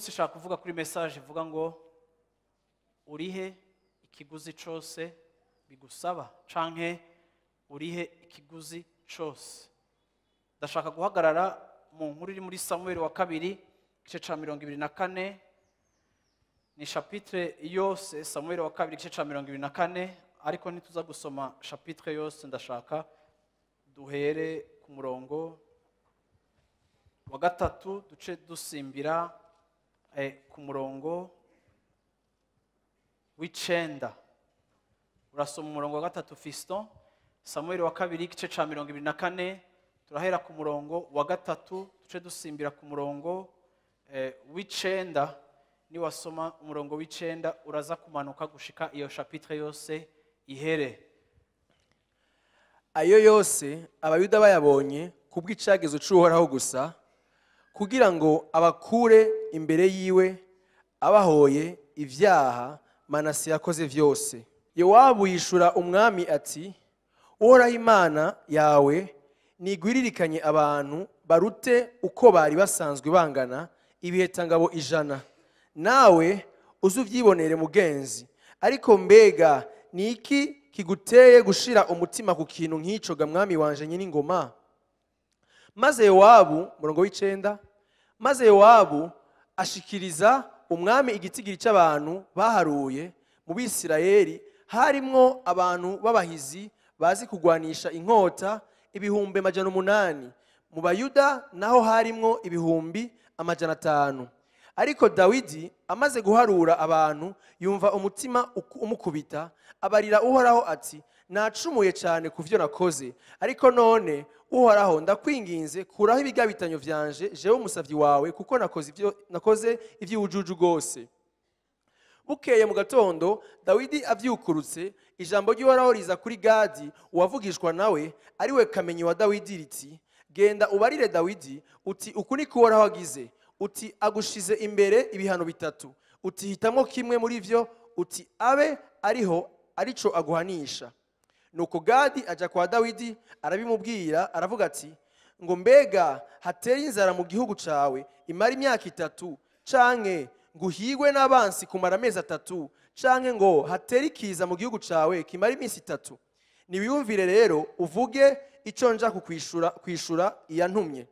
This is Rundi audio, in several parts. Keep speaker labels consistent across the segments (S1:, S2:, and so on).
S1: Ushaka kuvuga kuri message ivuga ngo urihe ikiguzi cose bigusaba canke urihe ikiguzi cose. Ndashaka guhagarara mu nkuru iri muri Samuel wa kabiri igice ca 24, ni chapitre yose Samuel wa kabiri igice ca 24, ariko ntituza gusoma chapitre yose. Ndashaka duhere ku murongo wa 3 duce dusimbira ku murongo w'icenda. Urasoma umurongo wa 3 Fiston. Samuel wa kabiri igice ca 24, turahera ku murongo wa 3 duce dusimbira ku murongo w'icenda. Ni wasoma umurongo w'icenda uraza kumanuka gushika iyo chapitre yose ihere.
S2: Ayo yose abayuda bayabonye kubw'icagezo c'Uhoraho gusa, kugira ngo abakure imbere yiwe abahoye ivyaha Manase yakoze vyose. Yowabu yishura umwami ati: Uhoraho Imana yawe nigwiririkanye abantu barute uko bari basanzwe bangana ibihetangabo 100, nawe uzuvyibonere mugenzi. Ariko mbega ni iki kiguteye gushira umutima ku kintu nk'ico ga mwami wanje nyine ingoma? Maze Yowabu, murongo w'icenda, maze Yowabu ashikiriza umwami igitigiri c'abantu baharuye mu Bisirayeli, harimwo abantu b'abahizi bazi kugwanisha inkota 800,000, mu Bayuda naho harimwo 500,000. Ariko Dawidi amaze guharura abantu yumva umutima umukubita, abarira Uhoraho ati: nacumuye cyane kuvyo nakoze, ariko none Uhoraho ndakwinginze kuraho ibigabitanyo vyanje jewe umusavyi wawe, kuko nakoze ivy'ubujuju gose. Bukeye mu gatondo Dawidi avyukurutse, ijambo ry'Uhoraho riza kuri Gadi uwavugishwa nawe ariwe kamenyi wa Dawidi riti: genda ubarire Dawidi uti uku niko Uhoraho agize, uti agushize imbere ibihano 3, uti hitamo kimwe muri vyo, uti abe ariho arico aguhanisha. Nuko Gadi aja kwa Dawidi arabimubwira, aravuga ati: ngo mbega hateye inzara mu gihugu cawe imara imyaka 3, canke nguhigwe n'abansi kumara amezi 3, canke ngo hatere ikiza mu gihugu cawe kimara iminsi 3? Niwiyumvire rero uvuge ico nja kukwishura iyantumye.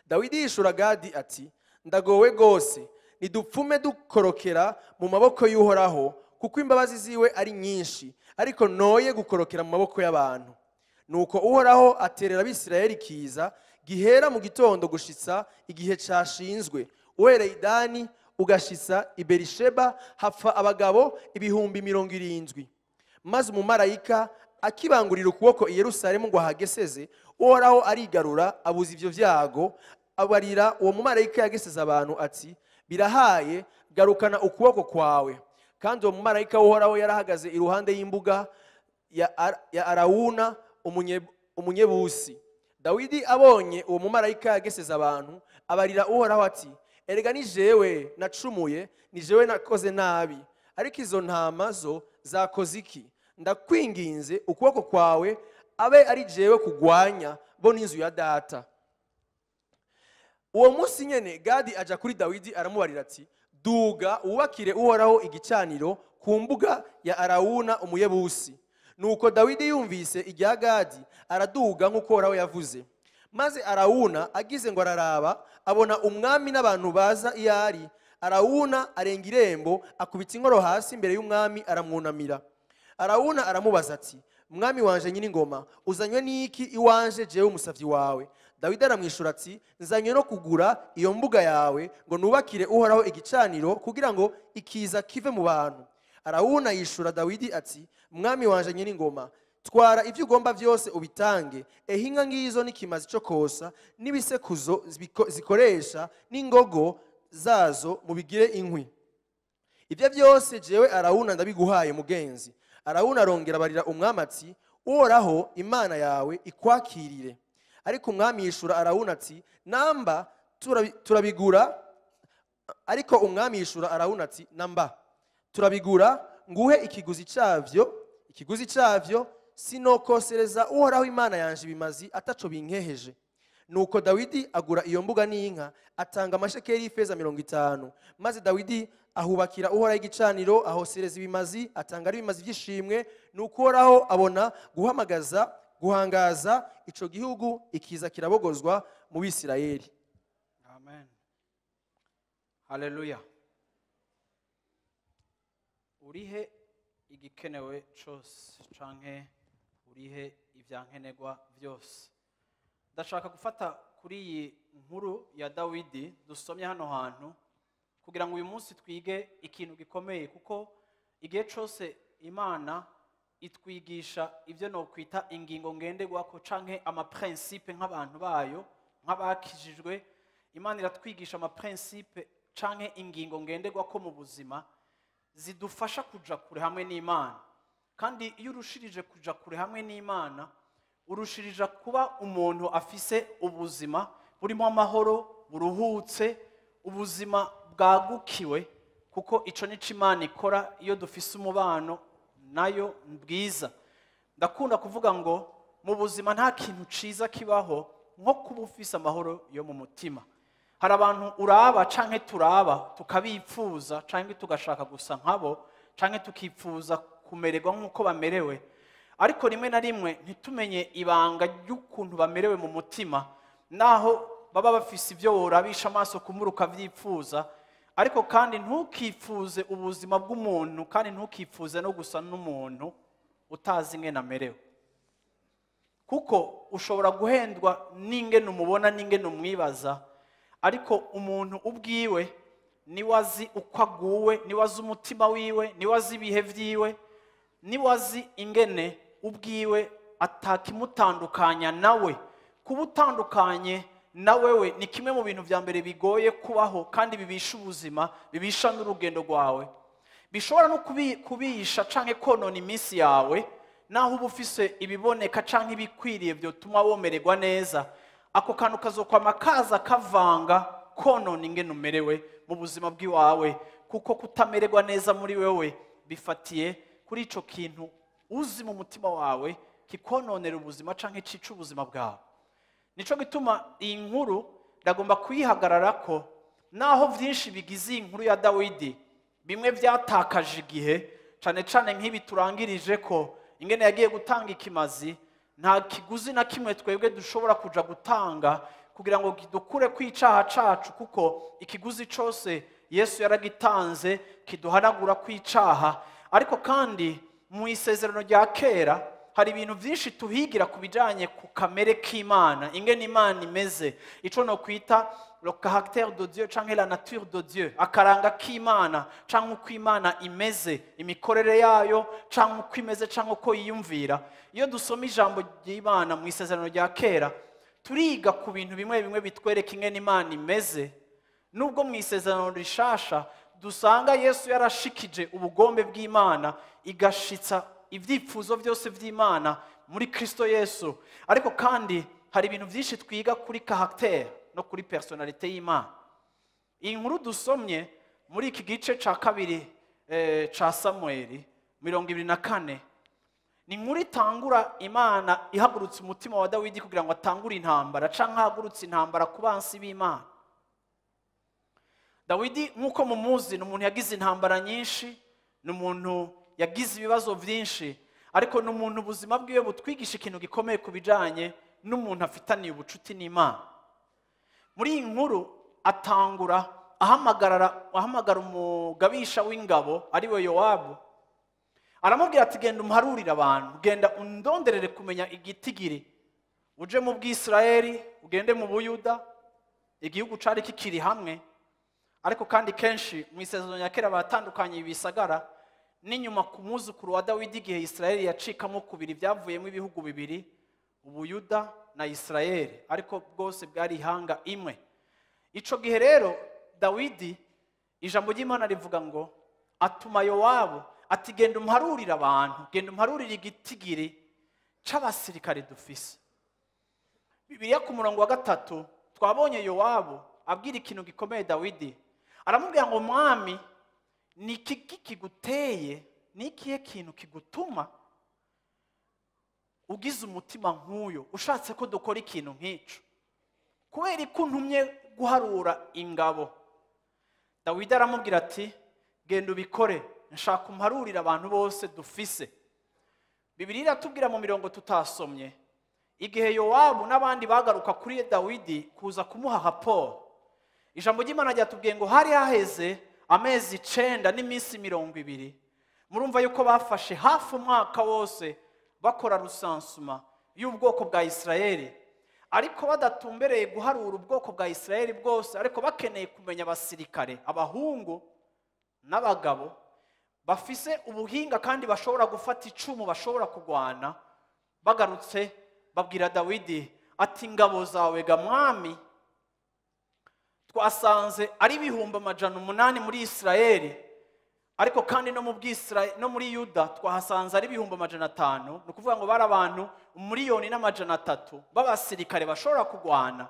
S2: Dawidi yishura Gadi ati: ndagowe gose, nidupfume dukorokera mu maboko y'Uhoraho, kuko imbabazi ziwe ari nyinshi, ariko noye gukorokera mu maboko y'abantu. Nuko Uhoraho aterera Abisirayeli kiza gihera mu gitondo gushitsa igihe cashinzwe, uhereye i Dani ugashitsa i Berisheba, hapfa abagabo 70,000. Maze umumarayika akibangurira ukuboko i Yerusalemu ngo ahageseze, Uhoraho arigarura abuza ivyo vyago, abarira uwo mumarayika yageseze abantu ati: birahaye, garukana ukuboko kwawe. Kandi uwo mumarayika w'Uhoraho yarahagaze iruhande y'imbuga ya Arawuna umunyebusi. Dawidi abonye uwo mumarayika yageseze abantu, abarira Uhoraho ati: erega ni jewe nacumuye, ni jewe nakoze nabi, ariko izo ntama zo zakoze iki? Ndakwinginze ukuboko kwawe abe ari jewe kugwanya bo n'inzu ya data. Uwo munsi nyene Gadi aja kuri Dawidi aramubarira ati: duga wubakire Uhoraho igicaniro ku mbuga ya Arawuna umuyebusi. Nuko Dawidi yumvise irya Gadi araduga nk'uko Uhoraho yavuze. Maze Arawuna agize ngo araraba, abona umwami n'abantu baza iyo ari. Arawuna arenga irembo akubita inkoro hasi imbere y'umwami aramwunamira. Arawuna aramubaza ati: mwami wanje nyine ingoma, uzanywe n'iki iwanje jewe umusavyi wawe? Dawidi aramwishura ati: nzanywe no kugura iyo mbuga yawe ngo nubakire Uhoraho igicaniro, kugira ngo ikiza kive mu bantu. Arawuna yishura Dawidi ati: mwami wanje nyine ingoma, Twara ibyo ugomba byose ubitange, ehe inka ngizo n'ikimazi cyo kosa n'ibisekuzo zikoresha n'ingogo zazo, mubigire inkwi. Ibyo byose jewe Arawuna ndabiguhaye, mugenzi." Arawuna arongera abarira umwami ati: "Uhoraho Imana yawe ikwakirire." Ariko umwami yishura Arawuna ati: "Namba turabigura." Ariko umwami yishura Arawuna ati: "Namba turabigura nguhe ikiguzi cyavyo, ikiguzi cyavyo. Sinokosereza Uhoraho Imana yanje ibimazi ataco binkeheje." Nuko Dawidi agura iyo mbuga n'inka, atanga amashekeli y'ifeza 50. Maze Dawidi ahubakira Uhoraho igicaniro, ahosereza ibimazi, atanga ari ibimazi by'ishimwe. Nuko Uhoraho abona guhamagaza guhangaza ico gihugu, ikiza kirabogozwa mu Bisirayeli.
S1: Amen, haleluya. Urihe igikenewe cose canke urihe ivyankenerwa byose? Ndashaka gufata kuri iyi nkuru ya Dawidi dusomye hano hantu kugira ngo uyu munsi twige ikintu gikomeye, kuko igihe cose Imana itwigisha ibyo nokwita ingingo ngenderwako canke amaprincipe nk'abantu bayo, nk'abakijijwe. Imana iratwigisha amaprincipe canke ingingo ngenderwako mu buzima zidufasha kuja kure hamwe n'Imana. Kandi iyo urushirije kuja kure hamwe n'Imana, urushirije kuba umuntu afise ubuzima burimo amahoro, buruhutse, ubuzima bwagukiwe, kuko ico nico Imana ikora iyo dufise umubano nayo bwiza. Ndakunda kuvuga ngo mu buzima nta kintu ciza kibaho nko kuba ufise amahoro yo mu mutima. Hari abantu uraba canke turaba tukabipfuza, canke tugashaka gusa nkabo, canke tukipfuza kumererwa nk'uko bamerewe, ariko rimwe na rimwe ntitumenye ibanga ry'ukuntu bamerewe mu mutima, naho baba bafise ibyo worabisha amaso kumura ukavyipfuza. Ariko kandi ntukifuze ubuzima bw'umuntu, kandi ntukifuze no gusa n'umuntu utazi ingene amerewe, kuko ushobora guhendwa n'ingene umubona n'ingene umwibaza, ariko umuntu ubwiwe niwe azi uko aguwe, niwe azi umutima wiwe, niwe azi ibihe vyiwe, niwe azi ingene ubwiwe atakimutandukanya nawe. Kuba utandukanye na wewe ni kimwe mu bintu vya mbere bigoye kubaho, kandi bibisha ubuzima, bibisha n'urugendo rwawe, bishobora no kubisha canke konona iminsi yawe. Naho uba ufise ibiboneka canke ibikwiriye vyotuma womererwa neza, ako kantu kazokwama kaza kavanga konona ingene umerewe mu buzima bw'iwawe, kuko kutamererwa neza muri wewe bifatiye kuri ico kintu uzi mu mutima wawe kikononera ubuzima canke cica ubuzima bwawe. Nico gituma iyi nkuru ndagomba kuyihagararako, naho vyinshi bigize iyi nkuru ya Dawidi bimwe vyatakaje igihe, cane cane nk'ibi turangirije ko ingene yagiye gutanga ikimazi. Nta kiguzi na kimwe twebwe dushobora kuja gutanga kugira ngo kidukure kw'icaha cacu, kuko ikiguzi cose Yesu yaragitanze kiduhanagura kw'icaha. Ariko kandi mu isezerano rya kera hari ibintu vyinshi tuhigira ku bijanye ku kamere k'Imana, ingene Imana imeze, ico no kwita le caractère de Dieu canke la nature de Dieu, akaranga k'Imana canke uko Imana imeze, imikorere yayo canke uko imeze canke uko yiyumvira. Iyo dusoma ijambo ry'Imana mu isezerano rya kera, turiga ku bintu bimwe bimwe bitwereka ingene Imana imeze, nubwo mu isezerano rishasha dusanga Yesu yarashikije ubugombe bw'Imana, igashitsa ibyifuzo byose by'Imana muri Kristo Yesu. Ariko kandi hari ibintu byinshi twiga kuri caractère no kuri personnalité y'Imana. Iyi nkuru dusomye muri iki gice ca kabiri ca Samueli 24 ni inkuru itangura Imana ihagurutse umutima wa Dawidi kugira ngo atangure intambara, canke ahagurutse intambara ku bansi b'Imana. Dawidi nk'uko mumuzi ni umuntu yagize intambara nyinshi, ni umuntu yagize ibibazo byinshi, ariko ni umuntu ubuzima bwiwe butwigisha ikintu gikomeye ku bijanye n'umuntu afitaniye ubucuti n'Imana. Muri iyi nkuru atangura ahamagara umugabisha w'ingabo ari we Yowabu, aramubwira ati: "Genda umharurire abantu, genda undonderere kumenya igitigiri, uje mu Bwisirayeli, ugende mu Buyuda." Igihugu cari kikiri hamwe, ariko kandi kenshi mu isezerano ya kera batandukanye ibisagara. N'inyuma ku mwuzukuru wa Dawidi, igihe Isirayeli yacikamo kubiri, byavuyemo ibihugu bibiri, Ubuyuda na Isirayeli, ariko bwose bwari ihanga imwe. Ico gihe rero Dawidi, ijambo ry'Imana rivuga ngo atuma Yowabu ati: "Genda umparurire abantu, genda umparurire igitigiri c'abasirikare dufise." Bibiliya ku murongo wa 3 twabonye Yowabu abwira ikintu gikomeye Dawidi, aramubwira ngo: "Mwami, ni iki kiguteye? Ni ikihe kintu kigutuma ugize umutima nk'uyo, ushatse ko dukora ikintu nk'ico? Kubera ko untumye guharura ingabo?" Dawidi aramubwira ati: "Genda ubikore, nshaka umparurire abantu bose dufise." Bibiliya iratubwira mu mirongo tutasomye, igihe Yowabu n'abandi bagaruka kuri Dawidi kuza kumuha raporo, ijambo ry'Imana ryatubwiye ngo hari haheze amezi 9 n'iminsi 20. Murumva yuko bafashe hafi umwaka wose bakora recensement y'ubwoko bwa Isirayeli, ariko badatumbereye guharura ubwoko bwa Isirayeli bwose, ariko bakeneye kumenya abasirikare, abahungu n'abagabo bafise ubuhinga kandi bashobora gufata icumu, bashobora kurwana. Bagarutse babwira Dawidi ati: "Ingabo zawe ga mwami, twasanze ari 800,000 muri Isirayeli, ariko kandi no mu Bwisirayeli no muri Yuda twahasanze ari 500,000." Ni ukuvuga ngo bari abantu 1,300,000 b'abasirikare bashobora kurwana.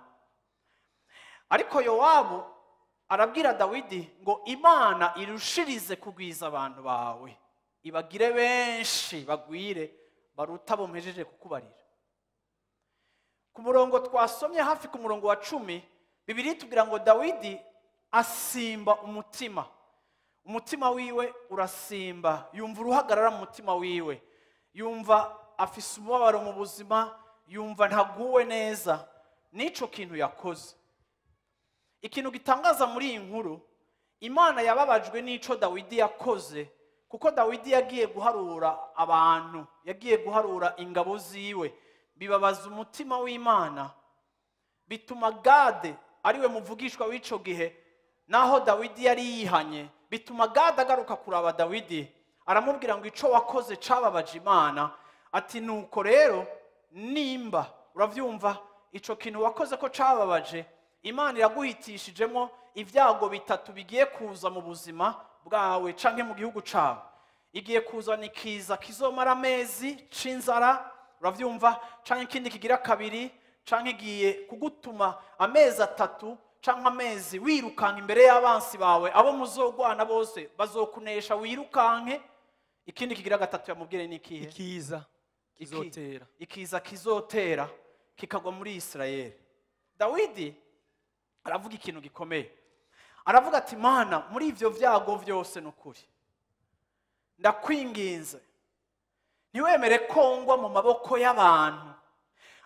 S1: Ariko Yowabu arabwira Dawidi ngo: "Imana irushirize kugwiza abantu bawe, ibagire benshi, bagwire baruta abo mpejeje kukubarira." Ku murongo twasomye, hafi ku murongo wa 10, Bibiliya itubwira ngo Dawidi asimba umutima, umutima wiwe urasimba, yumva uruhagarara mu mutima wiwe, yumva afise umubabaro mu buzima, yumva ntaguwe neza n'ico kintu yakoze. Ikintu gitangaza muri iyi nkuru, Imana yababajwe n'ico Dawidi yakoze, kuko Dawidi yagiye guharura abantu, yagiye guharura ingabo ziwe, bibabaza umutima w'Imana, bituma Gade, ariwe muvugishwa w'ico gihe, naho Dawidi yari yihanye, bituma Gade agaruka kuraba Dawidi, aramubwira ngo: "Ico wakoze cababaje Imana." Ati: "Nuko rero nimba uravyumva ico kintu wakoze ko cababaje Imana, iraguhitishijemo ibyago bitatu bigiye kuza mu buzima bwawe canke mu gihugu cawe. Igiye kuzana ikiza kizomara amezi c'inzara, uravyumva, canke ikindi kigira kabiri, canke igiye kugutuma amezi 3 canke amezi wirukanka imbere y'abansi bawe, abo muzogwana bose bazokunesha wirukanke." Ikindi kigira gatatu yamubwire ni ikihe?
S2: Ikiza kizotera.
S1: Ikiza kizotera kikagwa muri Isirayeli. Dawidi aravuga ikintu gikomeye, aravuga ati: "Mana, muri ivyo vyago vyose, nukuri ndakwinginze, ntiwemere ko ngwa mu maboko y'abantu,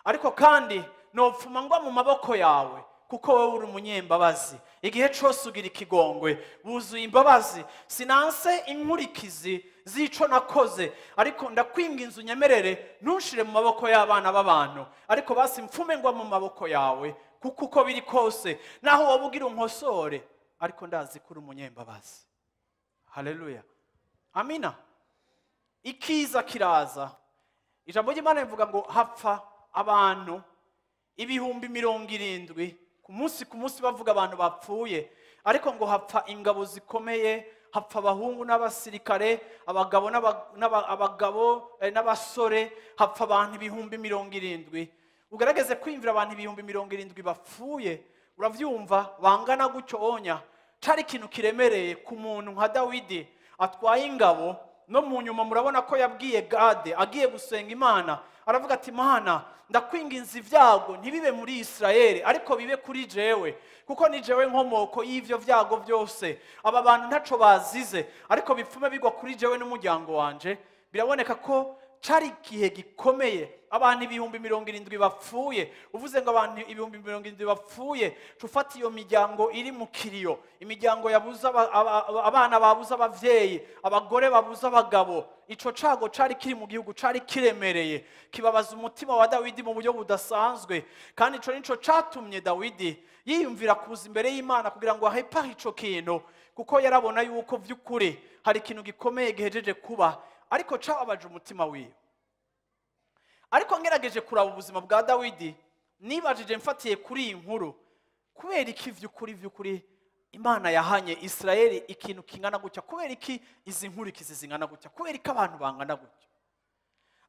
S1: ariko kandi nopfuma ngwa mu maboko yawe, kuko wowe uri umunyembabazi, igihe cose ugira ikigongwe, wuzuye imbabazi. Sinanse inkurikizi z'ico nakoze, ariko ndakwinginze unyemerere ntunshire mu maboko y'abana b'abantu, ariko basi mfume ngwa mu maboko yawe, kuko uko biri kose, naho wowe ugira unkosore, ariko ndazi ko uri umunyembabazi." Haleluya, amina. Ikiza kiraza. Ijambo ry'Imana rivuga ngo hapfa abantu 70,000 ku munsi. Ku munsi bavuga abantu bapfuye, ariko ngo hapfa ingabo zikomeye, hapfa abahungu n'abasirikare, abagabo abagabo n'abasore, hapfa abantu 70,000. Ugerageze kwiyumvira abantu 70,000 bapfuye, uravyumva, bangana gutyo onya. Cari ikintu kiremereye ku muntu nka Dawidi atwaye ingabo. No mu nyuma murabona ko yabwiye Gade agiye gusenga Imana, aravuga ati: "Mana, ndakwinginze, ibyago ntibibe muri Isirayeli, ariko bibe kuri jewe, kuko ni jewe nkomoko y'ivyo vyago byose. Aba bantu ntaco bazize, ariko bipfume bigwa kuri jewe n'umuryango wanje." Biraboneka ko cari igihe gikomeye, abantu 70,000 bapfuye. Uvuze ngo abantu 70,000 bapfuye, cufata iyo miryango iri mu kiriyo, imiryango yabuze abana, babuze abavyeyi, abagore babuze abagabo. Ico cago cari kiri mu gihugu cari kiremereye, kibabaza umutima wa Dawidi mu buryo budasanzwe. Kandi ico nico catumye Dawidi yiyumvira kuza imbere y'Imana kugira ngo ahepahe ico kintu. Kuko yarabona yuko vy'ukuri hari ikintu gikomeye gihejeje kuba, ariko cababaje umutima wiwe. Ariko ngerageje kuraba ubuzima bwa Dawidi, nibajije mfatiye kuri iyi nkuru, kubera iki vy'ukuri Imana yahanye Israeli ikintu kingana gutya? Kubera iki izi nkurikizi zingana gutya? Kubera iki abantu bangana gutya?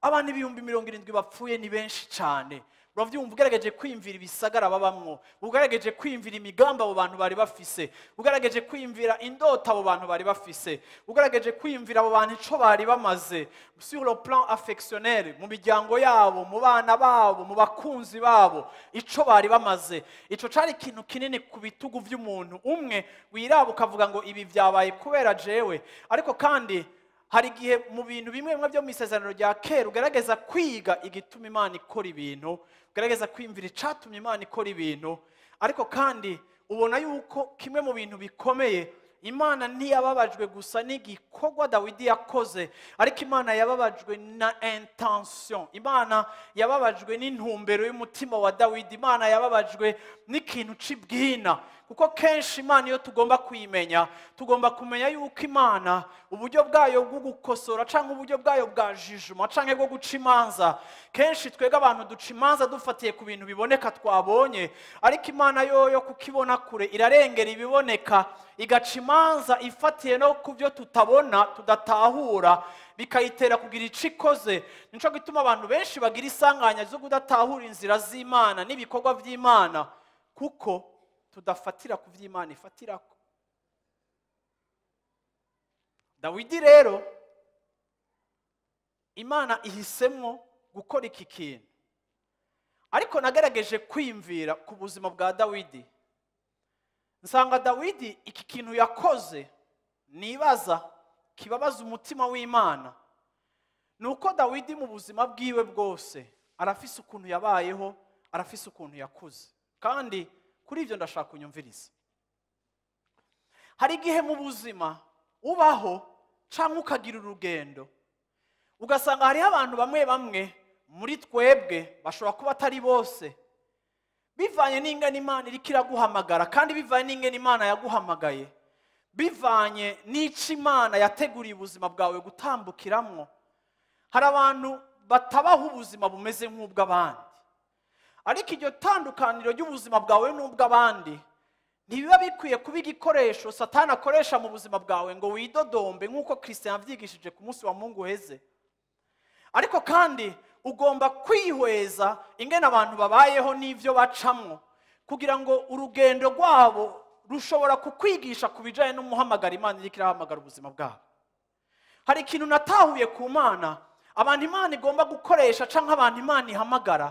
S1: Abantu 70,000 bapfuye ni benshi cyane. Uravyumva, ugerageje kwiyumvira ibisagara babamwo, ugerageje kwiyumvira imigambi abo bantu bari bafise, ugerageje kwiyumvira indota abo bantu bari bafise, ugerageje kwiyumvira abo bantu ico bari bamaze sur le plan affectionnel, mu miryango yabo, mu bana babo, mu bakunzi babo, ico bari bamaze. Ico cari ikintu kinini ku bitugu vy'umuntu umwe wiraba ukavuga ngo ibi vyabaye kubera jewe. Ariko kandi hari igihe mu bintu bimwe bimwe byo mu isezerano rya kera ugerageza kwiga igituma Imana ikora ibintu, ugerageza kwiyumvira icatumye Imana ikora ibintu. Ariko kandi ubona yuko kimwe mu bintu bikomeye, Imana ntiyababajwe gusa n'igikorwa Dawidi yakoze, ariko Imana yababajwe na intention, Imana yababajwe n'intumbero y'umutima wa Dawidi, Imana yababajwe n'ikintu c'ibwina. Kuko kenshi Imana iyo tugomba kuyimenya, tugomba kumenya yuko Imana uburyo bwayo bwo gukosora canke uburyo bwayo bwa jugement canke bwo guca imanza, kenshi twega abantu duca imanza dufatiye ku bintu biboneka twabonye, ariko Imana yoyo kukibona kure irarengera ibiboneka, igaca imanza ifatiye no ku byo tutabona tudatahura, bikayitera kugira ico ikoze. Nico gituma abantu benshi bagira isanganya zo kudatahura inzira z'Imana n'ibikorwa vy'Imana, kuko tudafatira ku vy'Imana ifatirako. Dawidi rero Imana ihisemwo gukora iki kintu. Ariko nagerageje kwiyumvira ku buzima bwa Dawidi, nsanga Dawidi iki kintu yakoze nibaza kibabaza umutima w'Imana, nuko Dawidi mu buzima bwiwe bwose arafise ukuntu yabayeho, arafise ukuntu yakuze. Kandi kuri ivyo ndashaka kunyumviriza. Hari igihe mu buzima ubaho canke ukagira urugendo, ugasanga hariho abantu bamwe bamwe muri twebwe bashobora kuba atari bose, bivanye n'ingene Imana iriko iraguhamagara, kandi bivanye n'ingene Imana yaguhamagaye, bivanye n'ico Imana yateguriye ubuzima bwawe gutambukiramwo. Hari abantu batabaho ubuzima bumeze nk'ubw'abandi, ariko iryo tandukaniro ry'ubuzima bwawe n'ubw'abandi ntibiba bikwiye kuba igikoresho Satani akoresha mu buzima bwawe ngo widodombe, nk'uko Christian yavyigishije ku munsi wa Mungu uheze. Ariko kandi ugomba kwihweza ingene abantu babayeho n'ivyo bacamwo, kugira ngo urugendo rwabo rushobora kukwigisha ku bijanye n'umuhamagaro Imana iriko irahamagara ubuzima bwabo. Hari ikintu natahuye ku Mana, abantu Imana igomba gukoresha canke abantu Imana ihamagara,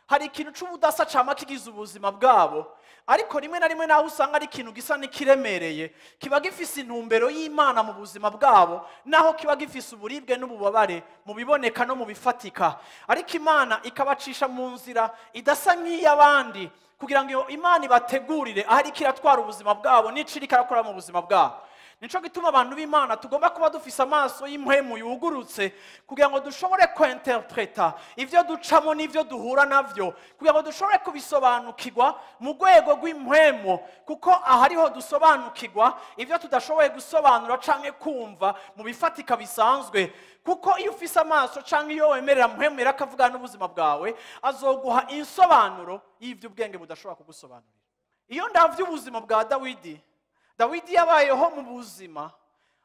S1: hari ikintu c'ubudasa cama kigize ubuzima bwabo, ariko rimwe na rimwe naho usanga ari ikintu gisa n'ikiremereye, kiba gifise intumbero y'Imana mu buzima bwabo, naho kiba gifise uburibwe n'ububabare mu biboneka no mu bifatika, ariko Imana ikabacisha mu nzira idasa nk'iy'abandi, kugira ngo Imana ibategurire ahari kiratwara ubuzima bwabo n'ico iriko irakora mu buzima bwabo. Nico gituma abantu b'Imana tugomba kuba dufise amaso y'impwemu yugurutse, kugira ngo dushobore kwinterpreta ivyo ducamo n'ivyo duhura navyo, kugira ngo dushobore kubisobanukirwa mu rwego rw'impwemu, kuko ahariho dusobanukirwa ivyo tudashoboye gusobanura canke kumva mu bifatika bisanzwe. Kuko iyo ufise amaso canke iyo wemerera mpwemu akavugana n'ubuzima bwawe, azoguha insobanuro y'ivyo ubwenge budashobora kugusobanurira. Iyo ndavye ubuzima bwa Dawidi, Dawidi yabayeho mu buzima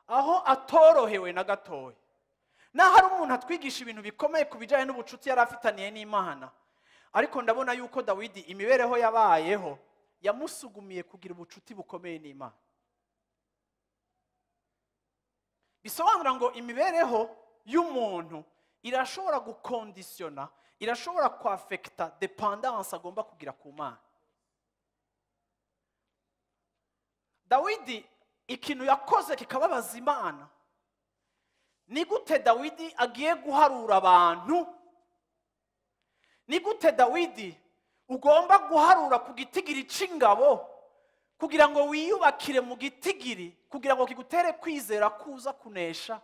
S1: aho atorohewe na gatoya. Naho hari umuntu atwigisha ibintu bikomeye ku bijanye n'ubucuti yari afitaniye n'Imana, ariko ndabona yuko Dawidi imibereho yabayeho yamusugumiye kugira ubucuti bukomeye n'Imana. Bisobanura ngo imibereho y'umuntu irashobora gukondisiona, irashobora kwafekta dependance agomba kugira ku Mana. Dawidi ikintu yakoze kikababaza Imana. Ni gute Dawidi agiye guharura abantu? Ni gute Dawidi ugomba guharura ku gitigiri c'ingabo kugira ngo wiyubakire mu gitigiri, kugira ngo kigutere kwizera kuza kunesha?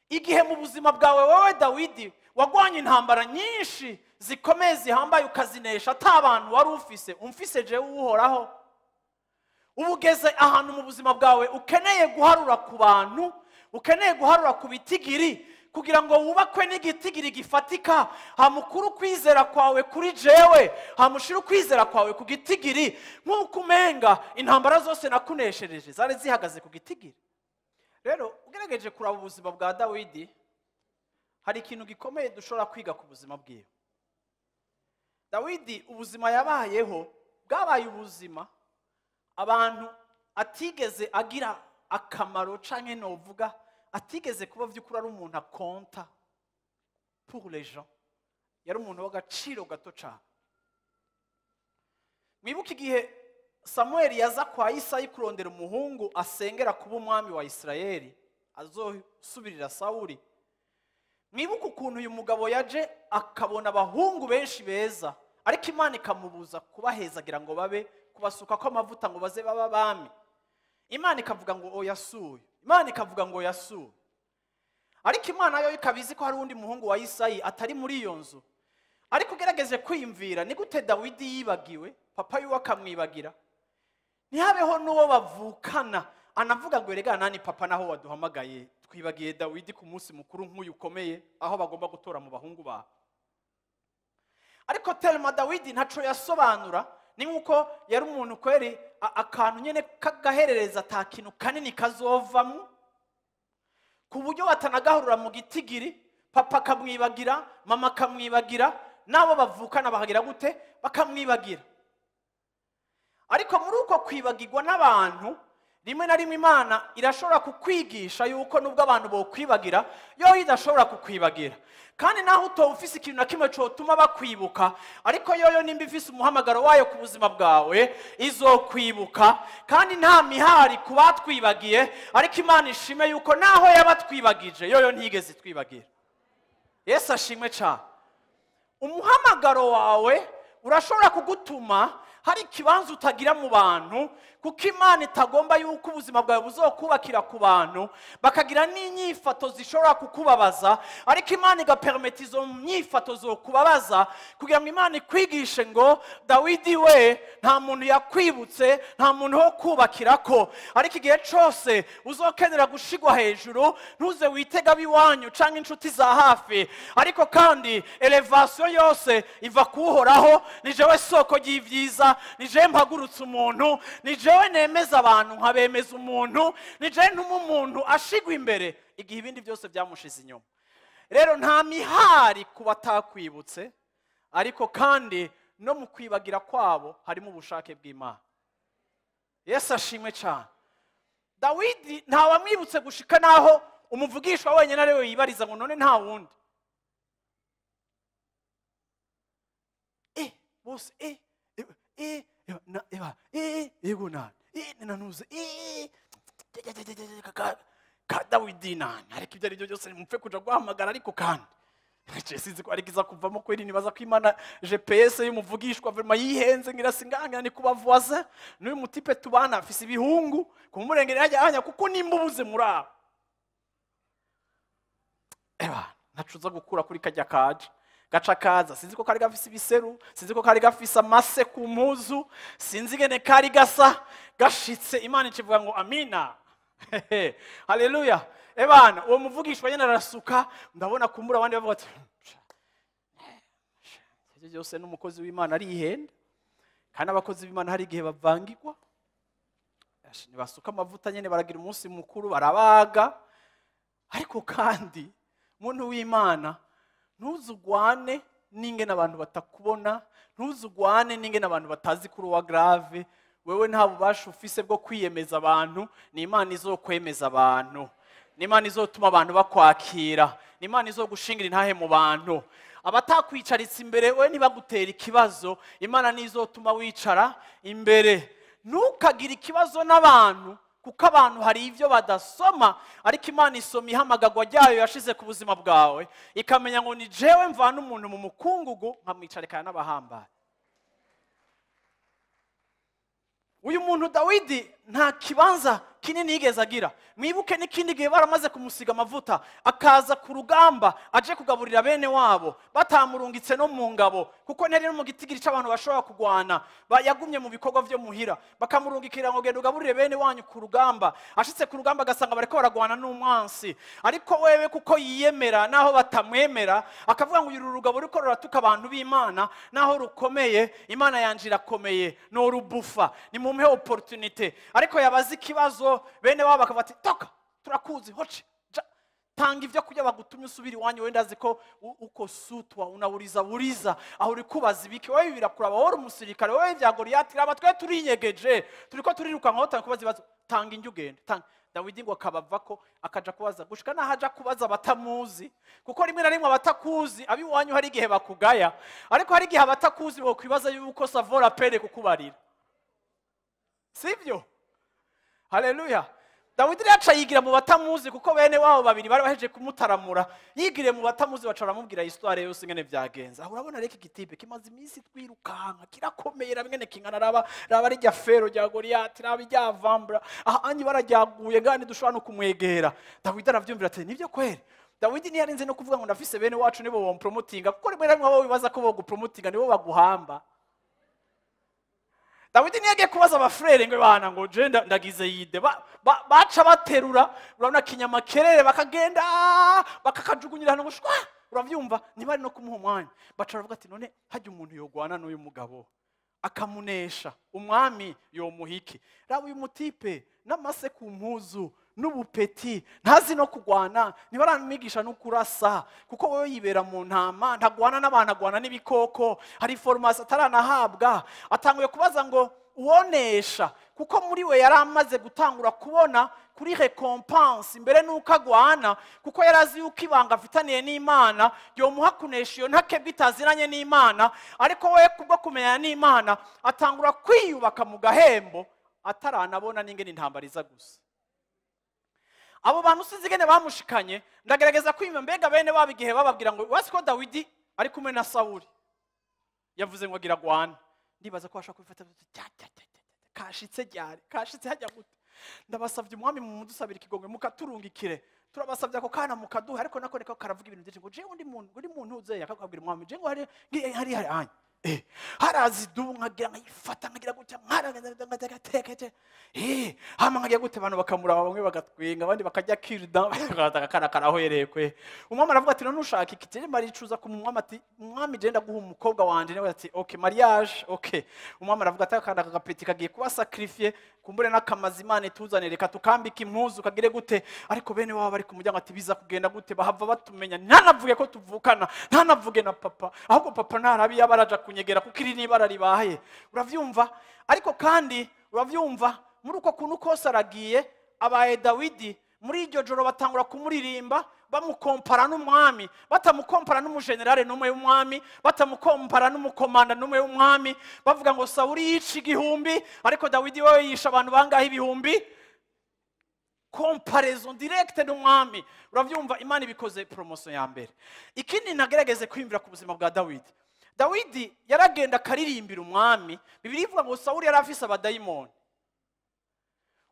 S1: Igihe mu buzima bwawe wowe Dawidi wagwanye intambara nyinshi zikomeye zihambaye ukazinesha ata abantu wari ufise, umfise jewe Uhoraho. Ubugeze ahantu mu buzima bwawe ukeneye guharura ku bantu, ukeneye guharura ku bitigiri kugira ngo wubakwe n'igitigiri gifatika. Hamukuru kwizera kwawe kuri jewe, hamushira ukwizera kwawe ku gitigiri, nk'uko umenga intambara zose nakuneshereje zari zihagaze ku gitigiri. Rero ugerageje kuraba ubuzima bwa Dawidi, hari ikintu gikomeye dushobora kwiga ku buzima bwiwe. Dawidi ubuzima yabayeho bwabaye ubuzima abantu atigeze agira akamaro, canke novuga atigeze kuba vy'ukuri ari umuntu akonta pour les gens. Yari umuntu w'agaciro gato cane. Mwibuke igihe Samuel yaza kwa Isayi kurondera umuhungu asengera kuba umwami wa Isirayeli azosubirira Sawuli. Mwibuke ukuntu uyu mugabo yaje akabona abahungu benshi beza, ariko Imana ikamubuza kubahezagira ngo babe kubasuka ko amavuta ngo baze baba abami. Imana ikavuga ngo oya suye, Imana ikavuga ngo oya suye. Ariko Imana yo ikabizi ko hari undi muhungu wa Isayi atari muri iyo nzu. Ariko ugerageze kwiyumvira ni gute Dawidi yibagiwe, papa yiwe akamwibagira, ntihabeho n'uwo bavukana anavuga ngo erega nani papa naho waduhamagaye, twibagiye Dawidi ku munsi mukuru nk'uyu ukomeye aho bagomba gutora mu bahungu bawe. Ariko telma Dawidi ntaco yasobanura, ni nkuko yari umuntu kweri akantu nyene kagaherereza ata kintu kanini kazovamo, ku buryo batanagahurura mu gitigiri, papa akamwibagira, mama akamwibagira, n'abo bavukana bakagira gute bakamwibagira. Ariko muri uko kwibagirwa n'abantu, rimwe na rimwe Imana irashobora kukwigisha yuko nubwo abantu bokwibagira, yo idashobora kukwibagira. Kandi naho utoba ufise ikintu na kimwe cotuma bakwibuka, ariko yoyo nimba ifise umuhamagaro wayo ku buzima bwawe izokwibuka. Kandi nta mihari ku batwibagiye, ariko Imana ishime yuko naho yabatwibagije yoyo ntigeze itwibagira. Yesu ashimwe cane. Umuhamagaro wawe urashobora kugutuma hari ikibanza utagira mu bantu, kuko Imana itagomba yuko ubuzima bwawe buzokubakira ku bantu bakagira n'inyifato zishobora kukubabaza, ariko Imana igapermeta izo nyifato zokubabaza kugira ngo Imana ikwigishe ngo Dawidi we nta muntu yakwibutse, nta muntu wo kubakirako. Ariko igihe cose uzokenera gushigwa hejuru, ntuze witega abiwanyu canke inshuti za hafi, ariko kandi elevation yose iva kuhoraho. Ni jewe soko ry'ivyiza, ni jewe mpagurutse umuntu, ni jewe nemeza abantu nkabemeza umuntu, ni jewe ntuma umuntu ashigwa imbere igihe ibindi byose byamushize inyuma. Rero nta mihari ku batakwibutse, ariko kandi no mu kwibagira kwabo harimo ubushake bw'Imana. Yesu ashimwe cyane. Dawidi ntawamwibutse gushika naho umuvugishwa wenyine ari we yibariza ngo none nta wundi. Bose na ego na nanuze ka Dawidi nani, ariko ibyo ari byo byose mupfe kuja guhamagara. Ariko kandi sinzi ko arikiza kuvamo kweri, nibaza ko Imana GPS y'umuvugishwa vraiment yihenze ngira singangana ni kuba voisin n'uyu mutipe tubana afise ibihungu kumurengera yajya anya, kuko nimba ubuze muri abo ntacuza gukura kuri kajya kaje gaca kaza. Sinzi ko kari gafise ibiseru, sinzi ko kari gafise amase ku mpuzu, sinzi ngene kari gasa gashitse. Imana ikivuga ngo amina. Haleluya. Ebana uwo muvugishwa nyene arasuka, ndabona kumbura abandi bavuga ati ibyo byose n'umukozi w'Imana arihenda. Kandi abakozi b'Imana hari igihe bavangirwa, ntibasuka amavuta nyene, baragira umunsi mukuru barabaga. Ariko kandi muntu w'Imana, ntuzugwane n'ingene abantu batakubona, ntuzugwane n'ingene abantu batazi kuri uwa grave. Wewe nta bubasha ufise bwo kwiyemeza abantu, ni Imana izokwemeza abantu, ni Imana izotuma abantu bakwakira, ni Imana izogushingira intahe mu bantu. Abatakwicaritse imbere we ntibagutera ikibazo, Imana nizotuma wicara imbere. Ntukagire ikibazo n'abantu, kuko abantu hari ivyo badasoma, ariko Imana isoma ihamagagwa ryayo yashize ku buzima bwawe, ikamenya ngo ni jewe mvana umuntu mu mukungugu nkamwicarikana n'abahambaye. Uyu muntu Dawidi nta kibanza kinini yigeze agira. Mwibuke n'ikindi gihe baramaze kumusiga amavuta, akaza ku rugamba aje kugaburira bene wabo, batamurungitse no mu ngabo, kuko ntari no mu gitigiri c'abantu bashobora kugwana, yagumye mu bikorwa vyo muhira, bakamurungikira ngo genda ugaburire bene wanyu ku rugamba. Ashitse ku rugamba agasanga bariko baragwana n'umwansi, ariko wewe kuko yiyemera naho batamwemera, akavuga ngo uru rugabo ruriko ruratuka abantu b'Imana, naho rukomeye, Imana yanje irakomeye, no rubufa, nimumpe opportunité. Ariko yabaza ikibazo, bene wabo bakavuga ati toka, turakuzi, hoce, ja, tanga ivyo kurya bagutumye usubira iwanyu, wenda azi ko uko sutwa unawuriza buriza aho uri kubaza ibiki, wowe birakuraba, wowe uri umusirikare, wowe vya Goliyati, raba twe turinyegeje, turiko turiruka nkaho tanga kubaza ibibazo, tanga indyo ugende, tanga. Dawidi ngo akabavako akaja kubaza, gushika naho aja kubaza abatamuzi, kuko rimwe na rimwe abatakuzi abiwanyu hari igihe bakugaya, ariko hari igihe abatakuzi bokwibaza yuko ça vaut la peine kukubarira, sivyo? Haleluya. Dawidi rero aca yigira mu batamuzi, kuko bene wabo babiri bari bahejeje kumutaramura, yigiriye mu batamuzi baca baramubwira histoire yose ingene vyagenze. Aho urabona rero iki gitipe kimaze iminsi twirukanka, kirakomeye, raba ingene kingana, raba rijya fero rya Goliyati, raba irya vambra, aha anyi bararyaguye ngani dushobora no kumwegera. Dawidi aravyumvira ati nivyo kweri. Dawidi ntiyarinze no kuvuga ngo ndafise bene wacu nibo bompromotinga, kuko rimwe na rimwe abo bibaza ko bogupromotinga nibo baguhamba. Dawidi ntiyagiye kubaza abafurere ngo bana ngo je ndagize yide, baca baterura, urabona kinyamakerere bakagenda bakakajugunyira hano ngo shwa, uravyumva ntibari no kumuha umwanya. Baca baravuga ati none hajya umuntu yogwana n'uyu mugabo akamunesha, umwami yomuhiki? Raba uyu mutipe n'amase ku mpuzu n'ubupeti, ntazi no kugwana, ntibaramwigisha no kurasa, kuko wewe yibera mu ntama, ntagwana n'abantu, agwana n'ibikoko, hari formation ataranahabwa. Atanguye kubaza ngo uwonesha, kuko muri we yari amaze gutangura kubona kuri récompense imbere n'uko agwana, kuko yari azi yuko ibanga afitaniye n'Imana yomuha kunesha iyo ntakebwe itaziranye n'Imana. Ariko we kubwo kumenyana n'Imana atangura kwiyubaka mu gahembo, ataranabona n'ingene intambara iza gusa. Abo bantu sinzi ingene bamushikanye, ndagerageza kwimva mbega bene wabo igihe bababwira ngo wasi ko Dawidi ari kumwe na Sawuli, yavuze ngo agira agwane, ndibaza ko bashobora kubifata cya cya cya cya, kashitse ryari, kashitse hajya gute? Ndabasavye umwami mumudusabira ikigongwe mukaturungikire, turabasavye ako kana mukaduha. Ariko nako niko karavuga ibintu byinshi ngo jewe undi muntu uri muntu uzeye akakabwira umwami, jewe ngo hari hari hari anya harazi dubu nkagira nkayifata nkagira gutya nkaragateke hama nkagira gute, abantu bakamuraba, bamwe bagatwenga, abandi bakajya kirda bakataka karahohereye kwe. Umwami aravuga ati none ushaka iki? Je maricuza ku mwami ati umwami je ndaguha umukobwa wanje. Nawe ati okay, mariage okay. Umwami aravuga ati akanda agapeti kagiye kuba sacrifié, kumbure n'akamazi Imana ituzanire, reka tukambike impuzu kagire gute. Ariko bene wabo bari ku muryango ati biza kugenda gute? Bahava batumenya, ntanavuge ko tuvukana, ntanavuge na papa, ahubwo papa ntarabi yabaraja kunyegera kuko iri n'ibara ribaye, uravyumva. Ariko kandi uravyumva muri uko kuntu kose aragiye abaye Dawidi. Muri iryo joro batangura kumuririmba bamukompara n'umwami, batamukompara n'umujenerale n'umwe w'umwami, batamukompara n'umukomanda n'umwe w'umwami, bavuga ngo Sawuli yica 1000, ariko Dawidi wewe yisha abantu bangahe? Ibihumbi. Comparaison directe n'umwami, uravyumva. Imana ibikoze promotion ya mbere. Ikindi nagerageze kwiyumvira ku buzima bwa Dawidi, Dawidi yaragenda akaririmbira umwami. Bibiliya ivuga ngo Sawuli yari afise abadayimoni,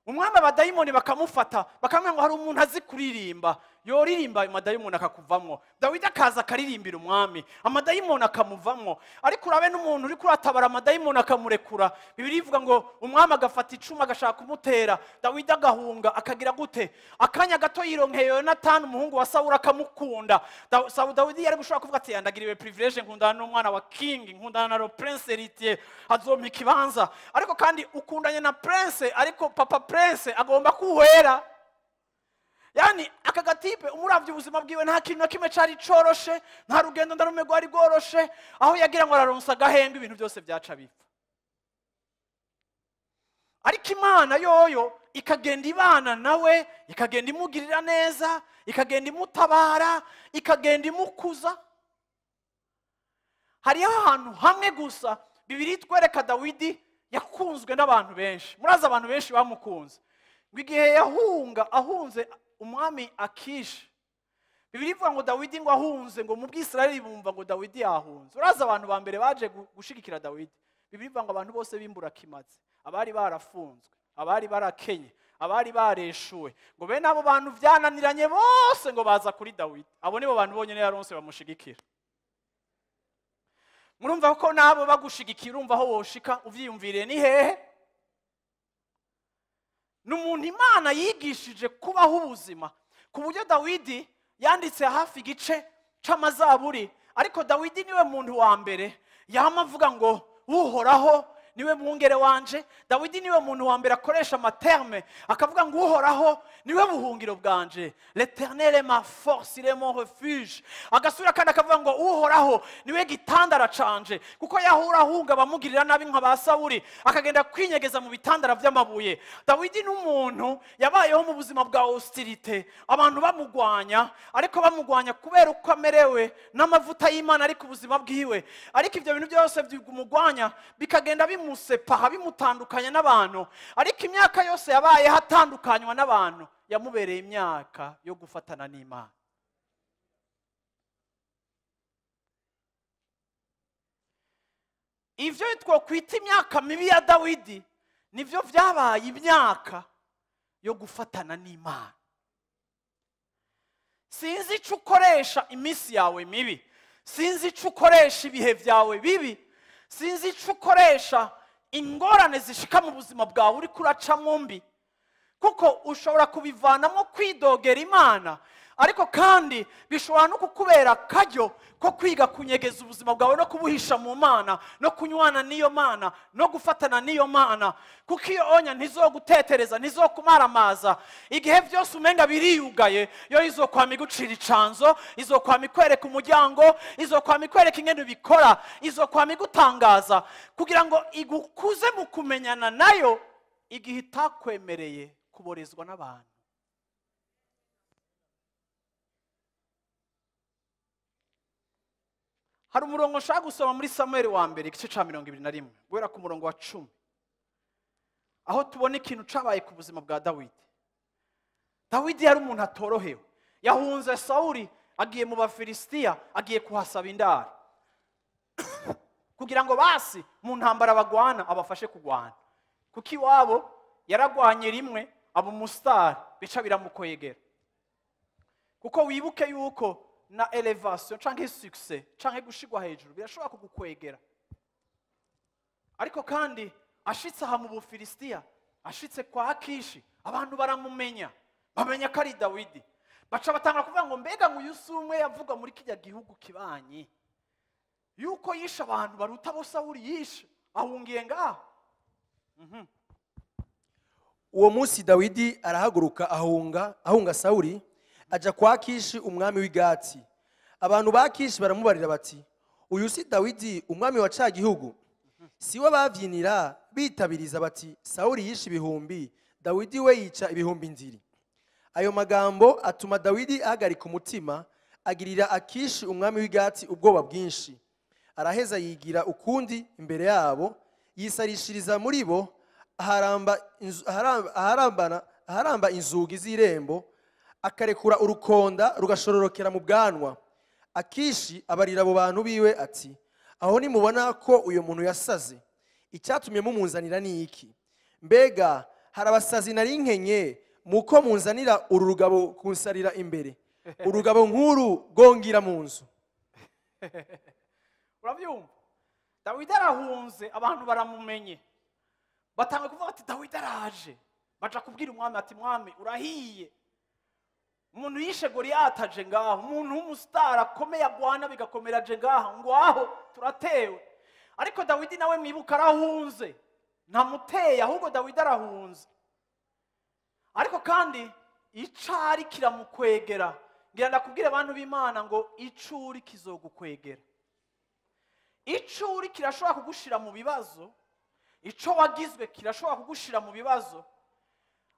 S1: umwami abadayimoni bakamufata, bakamubwira ngo hari umuntu azi kuririmba, yoririmba ayo madayimoni akakuvamwo. Dawidi akaza akaririmbira umwami, amadayimoni akamuvamwo. Ariko urabe n'umuntu uri kuratabara amadayimoni akamurekura. Bibiliya ivuga ngo umwami agafata icumu agashaka kumutera, Dawidi agahunga akagira gute. Akanya gato yironkeye Yonatani umuhungu wa Sawuli akamukunda. Dawidi yari gushobora kuvuga ati ndagiriwe privilege, nkundana n'umwana wa king, nkundana na prince héritier, azompa ikibanza. Ariko kandi ukundanye na prince, ariko papa prince agomba kuwera. Yani aka gatipe umuravye ubuzima bwiwe nta kintu na kimwe cari coroshe, nta rugendo ndarume rwari rworoshe. Aho yagira ngo araronsa agahembe ibintu byose byaca bipfa. Ariko Imana yoyo ikagenda ibana nawe, ikagenda imugirira neza, ikagenda imutabara, ikagenda imukuza. Hariho ahantu hamwe gusa Bibiliya itwereka Dawidi yakunzwe n'abantu benshi. Murazi abantu benshi bamukunze ngo igihe yahunga ahunze umwami Akishi, Bibiliya ivuga ngo Dawidi ngo ahunze, ngo mu Bwisirayeli bumva ngo Dawidi yahunze. Urazi abantu ba mbere baje gushigikira Dawidi? Bibiliya ivuga ngo abantu bose bimbura kimaze, abari barafunzwe. Abari barakenye, abari bareshuwe, ngo bene abo bantu vyananiranye bose ngo baza kuri Dawidi. Abo nibo bantu bonyene yaronse bamushigikira. Murumva ko nabo bagushigikira, urumva aho woshika uvyiyumviriye ni hehe? N'umuntu Imana yigishije kubaho ubuzima ku buryo Dawidi yanditse hafi igice c'amazaburi. Ariko Dawidi niwe muntu wa mbere yama avuga ngo Uhoraho niwe mwungere wanje. Dawidi niwe muntu wa mbere akoresha amaterme akavuga ngo Uhoraho niwe buhungiro bwanje, l'Eternel est ma force, il est mon refuge. Agasubira kandi akavuga ngo Uhoraho niwe gitandara canje, kuko yahora ahunga abamugirira nabi nka ba Sawuli, akagenda kwinyegeza mu bitandara vy'amabuye. Dawidi n'umuntu yabayeho mu buzima bwa hostilité, abantu bamugwanya, ariko bamugwanya kubera uko amerewe n'amavuta y'Imana ari ku buzima bwiwe. Ariko ivyo bintu byose byumugwanya bikagenda bimusepaha, bimutandukanya n'abantu. Ariko imyaka yose yabaye hatandukanywa n'abantu yamubereye imyaka yo gufatana n'Imana. Ivyo twokwita imyaka mibi ya Dawidi nivyo vyabaye imyaka yo gufatana n'Imana. Sinzi ico ukoresha iminsi yawe mibi, sinzi ico ukoresha ibihe vyawe bibi, sinzi ico ukoresha ingorane zishika mu buzima bwawe uriko uracamwo mbi, kuko ushobora kubivanamo kwidogera Imana, ariko kandi bishobora no kukubera akaryo ko kwiga kunyegeza ubuzima bwawe no kubuhisha mu Mana, no kunywana n'iyo Mana, no gufatana n'iyo Mana. Kuko iyo onya ntizogutetereza, ntizokumaramaza. Igihe vyose umenga biriyugaye, yo izokwama igucira icanzo, izokwama ikwereka umuryango, izokwama ikwereka ingene ubikora, izokwama igutangaza, kugira ngo igukuze mu kumenyana nayo igihe itakwemereye kuborezwa n'abantu. Hari umurongo nshaka gusoma muri Samuel wa mbere igice ca 21 guhera ku murongo wa 10, aho tubona ikintu cabaye ku buzima bwa Dawidi. Dawidi yari umuntu atorohewe, yahunze Sawuli agiye mu Bafilisitiya, agiye kuhasaba indaro kugira ngo basi mu ntambara bagwana abafashe kugwana, kuko iwabo yaragwanye rimwe aba umustar bica biramukoyegera. Kuko wibuke yuko na elevation canke succès canke gushigwa hejuru birashobora kugukwegera. Ariko kandi ashitse aha mu Bufilisitiya, ashitse kwa Akishi, abantu baramumenya, bamenya ko ari Dawidi. Baca batangura kuvuga ngo mbega ngo uyu si umwe yavuga muri kijya gihugu kibanyi yuko yishe abantu baruta bo Sawuli yishe, ahungiye ngaha.
S2: Uwo munsi Dawidi arahaguruka ahunga Sawuli, aja kwa Akishi umwami w'Igati. Abantu ba Akishi baramubarira bati uyu si Dawidi umwami wa ca gihugu? Si we bavyinira bitabiriza bati Sawuli yishe ibihumbi, Dawidi we yica ibihumbi ndiri. Ayo magambo atuma Dawidi ahagarika umutima, agirira Akishi umwami w'Igati ubwoba bwinshi. Araheza yigira ukundi imbere yabo, yisarishiriza muri bo, aharamba inzugi z'irembo, akarekura urukonda rugashororokera mu bwanwa. Akishi abarira abo bantu biwe ati aho nimubona ko uyo muntu yasaze, icyatumye mumunzanira ni iki? Mbega hari abasazi nari nkenye muko munzanira uru rugabo kunsarira imbere, urugabo nkuru gongira mu nzu.
S1: Urabyumva? Dawidi arahunze, abantu baramumenye, batanga kuvuga ati Dawidi araje. Baja kubwira umwami ati mwami urahiye, umuntu yishe Goliyati aje ngaho, umuntu w'umustar akomeye agwana bigakomera aje ngaho, ngo aho turatewe. Ariko Dawidi nawe mwibuka arahunze, ntamuteye, ahubwo Dawidi arahunze. Ariko kandi icari kiramukwegera. Ngira ndakubwire abantu b'Imana ngo icuri kizogukwegera. Icuri kirashobora kugushira mu bibazo, ico wagizwe kirashobora kugushira mu bibazo.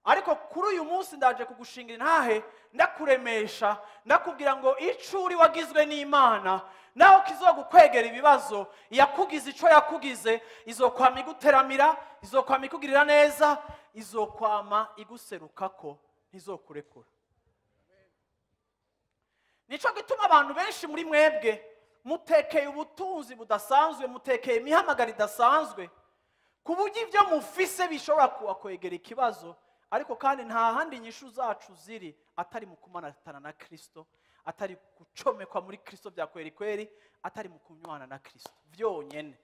S1: Ariko kuri uyu munsi ndaje kugushingira intahe, ndakuremesha, ndakubwira ngo icuri wagizwe n'Imana naho kizogukwegera ibibazo, yakugize ico yakugize, izokwama iguteramira, izokwama ikugirira neza, izokwama iguserukako, ntizokurekura. Nico gituma abantu benshi muri mwebwe mutekeye ubutunzi budasanzwe, mutekeye imihamagaro idasanzwe. Ku buryo ibyo mufise bishobora kubakwegera ikibazo, ariko kandi nta handi inyishu zacu ziri atari mu kumanatana na Kristo, atari gucomekwa muri Kristo bya kweri kweri, atari mu kunywana na Kristo vyonyene.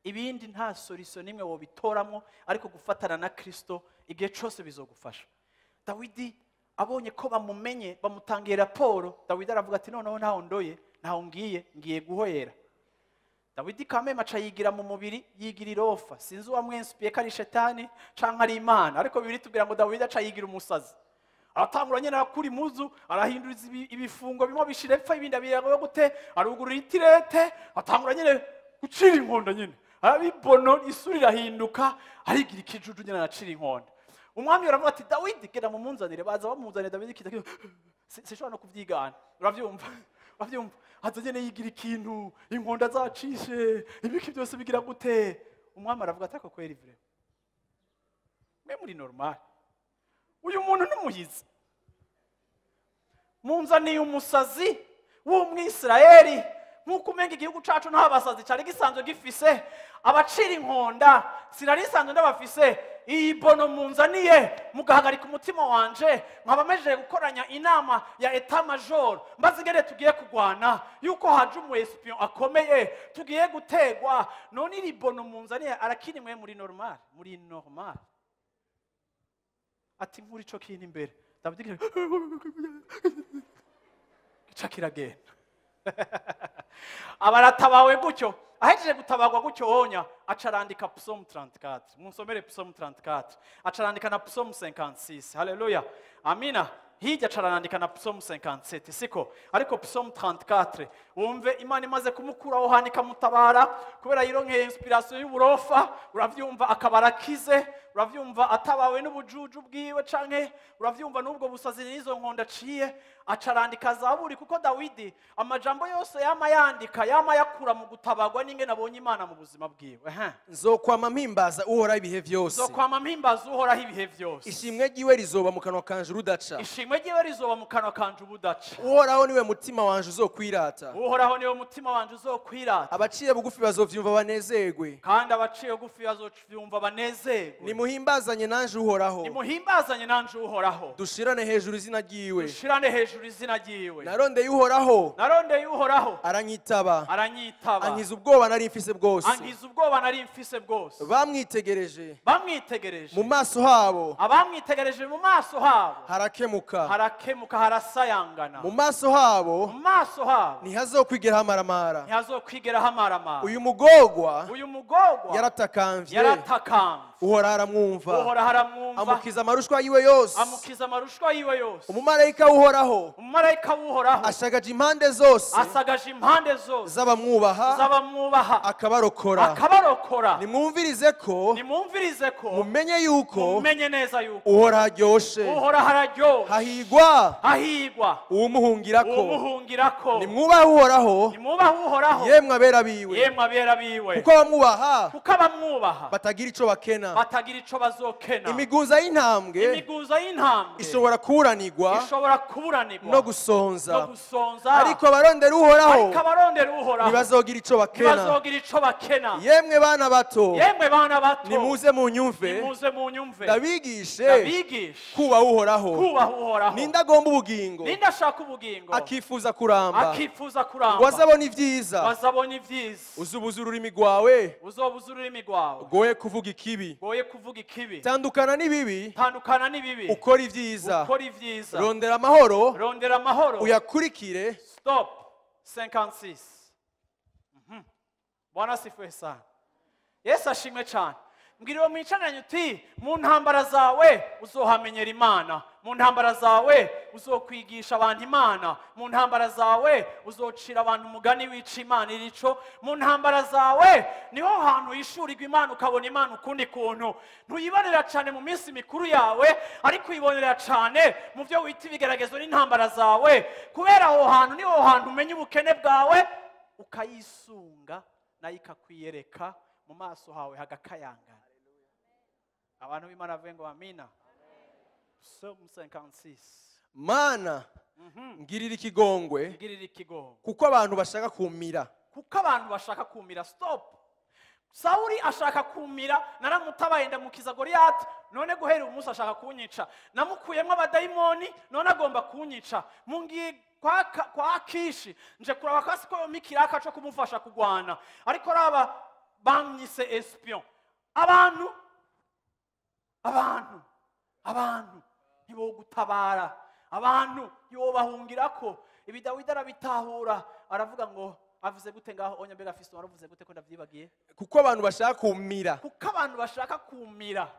S1: Ibindi nta solution nimwe wobitoramo, ariko gufatana na Kristo igihe cyose bizogufasha. Dawidi abonye ko bamumenye, bamutangiye raporo, Dawidi aravuga ati noneho ntaho ndoye, ntaho ngiye, ngiye guhoyera. Dawidi kameme aca yigira mu mubiri, yigira irofa. Sinzi uwamwensipiye ko ari shetani canke ari Imana, ariko Bibiliya itubwira ngo Dawidi aca yigira umusazi. Aratangura nyene arakura impuzu, arahinduriza ibifungo bimwe abishira epfo, ibindi abirago gute, arugurura itirete, atangura nyene gucira inkonda nyene. Arabibono, isura irahinduka, arigira ikijuju nyene aracira inkonda. Umwami aravuga ati Dawidi genda mumunzanire. Baza bamuzanira Dawidi, kita sinshobora no kuvyigana. Uravyumva? Uravyumva? Aza nyene yigira ikintu, inkonda zacishe, ibiki byose bigira gute. Umwami aravuga ati ako kweri vre, mwe muri normal, uyu muntu n'umuhizi, munzaniye umusazi w'umwisirayeli. Nk'uko umenga igihugu cacu nta basazi cari gisanzwe gifise, abacira inkonda sinari nsanzwe ndabafise. Iyi bono munzaniye mugahagarika umutima wanje, nkaba mejeje gukoranya inama ya état major, mbaze ingene tugiye kugwana, yuko haje umu espion akomeye tugiye gutegwa. None iri bono munzaniye arakini, mwe muri normal, muri normal? Ati nkuri ico kintu imbere. Dawidi gica kiragenda, abaratabawe gutyo. Ahejeje gutabagwa gutyo onya, aca arandika Psaume 34. Munsomere Psaume 34. Aca arandika na Psaume 56. Haleluya, amina. Hirya aca arandika na Psaume 57, siko? Ariko Psaume 34, wumve Imana imaze kumukuraho hano ikamutabara, kubera yironkeye inspiration y'uburofa. Uravyumva? Akaba arakize. Uravyumva? Atabawe n'ubujuju bwiwe canke uravyumva n'ubwo busazi n'izo nkonda aciye, aca arandika zaburi, kuko Dawidi amajambo yose yama yandika yama yakura mu gutabagwa n'ingene abonye Imana mu buzima bwiwe. Ehe.
S2: Nzokwama mpimbaza Uhoraho ibihe vyose.
S1: Zokwama mpimbaza Uhoraho ibihe vyose.
S2: Ishimwe ryiwe rizoba mu kanwa kanje urudaca.
S1: Ishimwe ryiwe rizoba mu kanwa kanje ubudaca.
S2: Uhoraho niwe mutima wanje uzokwirata.
S1: Uhoraho niwe mutima wanje uzokwirata.
S2: Abaciye bugufi bazovyumva banezerwe.
S1: Kandi abaciye bugufi bazovyumva banezerwe.
S2: Nimuhimbazanye nanje Uhoraho.
S1: Nimuhimbazanye nanje Uhoraho.
S2: Dushirane hejuru izina ryiwe.
S1: Dushirane hejuru izina ryiwe.
S2: Narondeye Uhoraho,
S1: Narondeye Uhoraho,
S2: aranyitaba,
S1: aranyitaba,
S2: ankiza ubwoba nari mfise bwose.
S1: Ankiza ubwoba nari mfise bwose.
S2: Bamwitegereje
S1: Bamwitegereje
S2: mu maso habo
S1: abamwitegereje mu maso habo
S2: harakemuka,
S1: harakemuka, harasayangana.
S2: Mu maso habo
S1: Mu maso habo
S2: ntihazokwigera hamaramara.
S1: Ntihazokwigera hamaramara.
S2: Uyu mugogwa
S1: Uyu mugogwa
S2: yaratakambye,
S1: yaratakambye,
S2: Uhoraho aramwumva,
S1: Uhoraho aramwumva,
S2: amukiza amarushwa yiwe yose.
S1: Amukiza amarushwa yiwe yose.
S2: Umumarayika w'Uhoraho
S1: Umumarayika w'Uhoraho
S2: ashagaje impande zose
S1: asagaje impande zose
S2: z'abamwubaha,
S1: z'abamwubaha,
S2: akabarokora.
S1: Akabarokora.
S2: Nimwumvirize ko
S1: Nimwumvirize ko
S2: mumenye yuko
S1: mumenye neza yuko
S2: Uhoraho aryoshe.
S1: Uhoraho araryoshe.
S2: Hahigwa
S1: Hahigwa
S2: uwumuhungirako.
S1: uwumuhungirako.
S2: Nimwubahe Uhoraho,
S1: Nimwubahe Uhoraho,
S2: yemwe abera biwe,
S1: yemwe abera biwe,
S2: kuko abamwubaha
S1: kuko abamwubaha
S2: batagira ico bakena.
S1: Batagira ico bazokena.
S2: Imiguza y'intambwe
S1: Imiguza y'intambwe
S2: ishobora kuburanirwa
S1: ishobora kuburanirwa
S2: no gusonza,
S1: no gusonza,
S2: ariko abarondera Uhoraho
S1: ariko abarondera Uhoraho
S2: ntibazogira ico bakena.
S1: Ntibazogira ico bakena.
S2: Yemwe bana bato,
S1: Yemwe bana bato,
S2: nimuze munyumve,
S1: nimuze munyumve,
S2: ndabigishe
S1: ndabigishe
S2: kubaha Uhoraho.
S1: Kubaha Uhoraho.
S2: Ninde agomba ubugingo,
S1: Ninde ashaka ubugingo,
S2: akifuza kuramba,
S1: akifuza
S2: ngo
S1: kuramba,
S2: azabone ibyiza?
S1: Bazabona ibyiza.
S2: Uzubuza ururimi rwawe,
S1: Uzobuza ururimi rwawe,
S2: goye kuvuga ikibi.
S1: Goye kuvuga ikibi.
S2: Tandukana n'ibibi,
S1: Tandukana n'ibibi,
S2: ukora ibyiza.
S1: Ukora ibyiza.
S2: Rondera amahoro,
S1: Rondera amahoro,
S2: uyakurikire.
S1: Stop. 56. Bwana asifiwe sana. Yesu ashimwe cyane. Mbwira uwo mwicaranye uti mu ntambara zawe uzohamenyera Imana, mu ntambara zawe uzokwigisha abantu Imana, mu ntambara zawe uzocira abantu umugani wica Imana irico. Mu ntambara zawe niho hantu hishurirwa Imana, ukabona Imana ukundi kuntu. Ntuyibonera cyane mu minsi mikuru yawe, ariko uyibonera cyane mu byo wita ibigeragezo n'intambara zawe, kubera aho hantu niho hantu umenya ubukene bwawe, ukayisunga nayo ikakwiyereka, mu maso hawe hagakayangana. Abantu b'Imana bavuge ngo amina. Psalm 56.
S2: Mana, ngirira ikigongwe,
S1: Ngirira ikigongwe,
S2: kuko abantu bashaka kumira.
S1: Kuko abantu bashaka kumira. Stop. Sawuli ashaka kumira, naramutabaye ndamukiza Goliyati, none guhera uyu munsi ashaka kunyica. Namukuyemo abadayimoni, none agomba kunyica. Mungiye kwa Akishi, nje kuraba kasi ko mikiraka co kumufasha kugwana, ariko raba bamwise espion. Abantu, abantu, abantu ntibogutabara, abantu ntibobahungirako. Ibi Dawidi arabitahura, aravuga ngo avuze gute ngaho onya? Mbega Fiston, waravuze gute ko ndavyibagiye?
S2: Kuko abantu bashaka kumira.
S1: Kuko abantu bashaka kumira.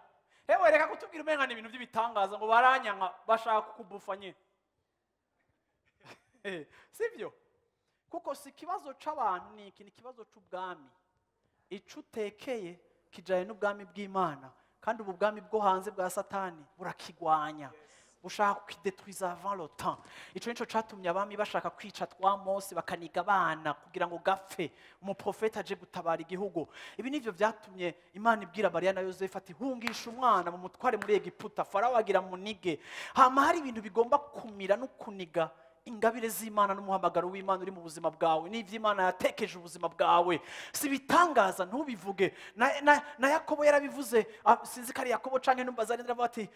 S1: Hewe, reka kutubwira umenga ni ibintu by'ibitangaza ngo baranyanka, bashaka kukubufa nyine, sibyo? Kuko si ikibazo c'abantu, ni iki? Ni ikibazo c'ubwami. Ico utekeye kijanye n'ubwami bw'Imana, kandi ubu bwami bwo hanze bwa Satani burakigwanya, bushaka kukidetruiza avant le temps. Ico nico catumye abami bashaka kwica twa Mose, bakaniga abana kugira ngo gapfe, umuprofeta aje gutabara igihugu. Ibi nivyo vyatumye Imana ibwira Mariya na Yosefu ati: "Hungisha umwana mu mutware muri Egiputa, Farawo agira munige." Hama hari ibintu bigomba kumira no kuniga ingabire z'Imana n'umuhamagaro w'Imana uri mu buzima bwawe n'iby'Imana yatekeje ubuzima bwawe. Si ibitangaza, ntubivuge. Na Yakobo yarabivuze, sinzi ko ari Yakobo canke numbaza ari, ndavuga ati: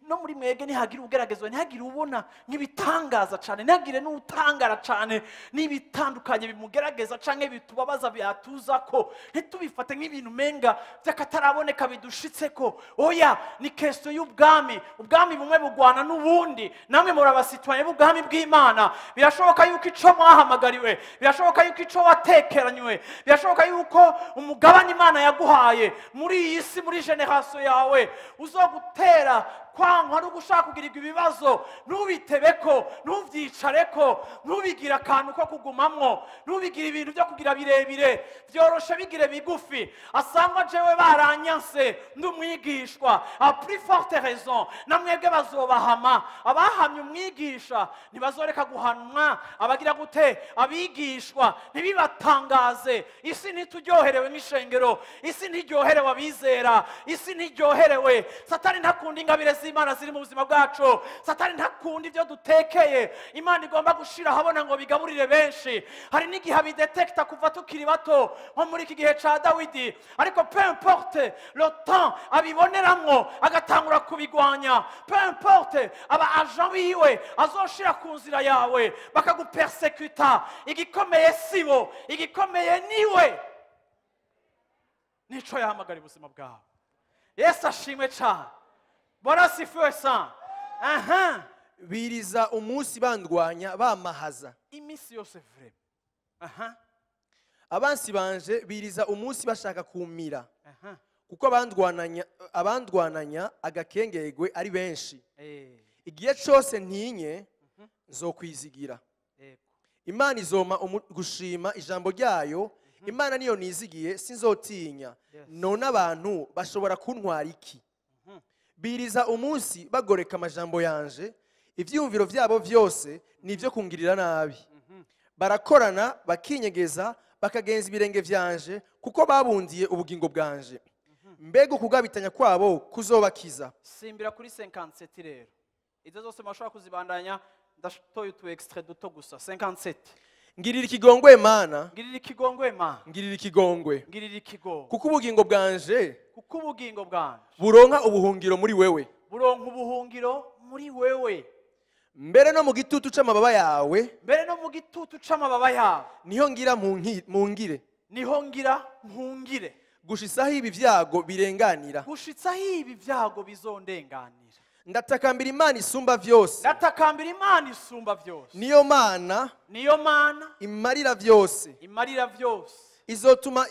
S1: "No muri mwege ntihagire ugeragezwa, ntihagire ubona nk'ibitangaza cane, ntihagire n'utangara cane n'ibitandukanye bimugerageza canke bitubabaza byatuza ko ntitubifate nk'ibintu menga by'akataraboneka bidushitseko." Oya, ni question y'ubwami. Ubwami bumwe bugwana n'ubundi. Namwe muri abasitwaye b'ubwami bw'Imana. Birashoboka yuko ico mwahamagariwe, birashoboka yuko ico watekeranywe, birashoboka yuko umugabane Imana yaguhaye muri iyi si, muri génération yawe, uzogutera kwankwa no gushaka kugirirwa ibibazo. Ntubitebeko, ntubyicareko, ntubigire akantu ko kugumamwo, ntubigire ibintu byo kugira birebire. Byoroshe, bigire bigufi. Asangwa jewe baranyanse ndi umwigishwa, à plus forte raison na mwebwe bazobahama. Abahamye umwigisha ntibazoreka guhanwa. Abagira gute? Abigishwa. Ntibibatangaze. Isi ntituryoherewe nk'ishengero, isi ntiryoherewe abizera, isi ntiryoherewe. Satani ntakunda ingabire z'Imana ziri mu buzima bwacu. Satani ntakunda ibyo dutekeye Imana igomba gushira ahabona ngo bigaburire benshi. Hari n'igihe abidetekita kuva tukiri bato, nko muri iki gihe ca Dawidi, ariko peu importe le temps abiboneramwo agatangura kubigwanya, peu importe aba agent biwe azoshira ku nzira yawe bakagupersekuta, igikomeye sibo, igikomeye niwe nico yahamagara ubuzima bwawe. Yesu ashimwe cyane. Bwana asifiwe sana. Aha.
S2: Biriza umunsi bandwanya, bamahaza.
S1: Iminsi yose, vraiment. Aha.
S2: Abansi banje biriza umunsi bashaka kumira, kuko abandwananya agakengegwe ari benshi. Igihe cyose ntinye, nzokwizigira. Imana izoma gushima ijambo ryayo. Imana niyo nizigiye, sinzotinya. None abantu bashobora kuntwara iki? Biriza umunsi bagoreka amajambo yanje. Ivyiyumviro vyabo vyose ni ivyo kungirira nabi. Barakorana, bakinyegeza, bakagenza ibirenge vyanje, kuko babundiye ubugingo bwanje. Mbega ukugabitanya kwabo kuzobakiza?
S1: Simbira kuri 57 rero. Izo zose mashobora kuzibandanya, ndatoye utu extrait duto gusa. 57.
S2: Ngirira ikigongwe, Mana.
S1: Ngirira ikigongwe, Mana.
S2: Ngirira ikigongwe,
S1: Ngirira ikigongwe,
S2: kuko ubugingo bwanje
S1: kuko ubugingo bwanje
S2: buronka ubuhungiro muri wewe.
S1: Buronka ubuhungiro muri wewe.
S2: Mbere no mu gitutu c'amababa yawe,
S1: Mbere no mu gitutu c'amababa yawe,
S2: niho ngira mpungire,
S1: niho ngira mpungire,
S2: gushitsaho ibi vyago birenganira.
S1: Gushitsaho ibi vyago bizondenganira.
S2: Ndatakambira Imana isumba vyose.
S1: Ndatakambira Imana isumba vyose.
S2: Niyo Mana
S1: Niyo Mana
S2: imarira vyose.
S1: Imarira vyose.
S2: Izotuma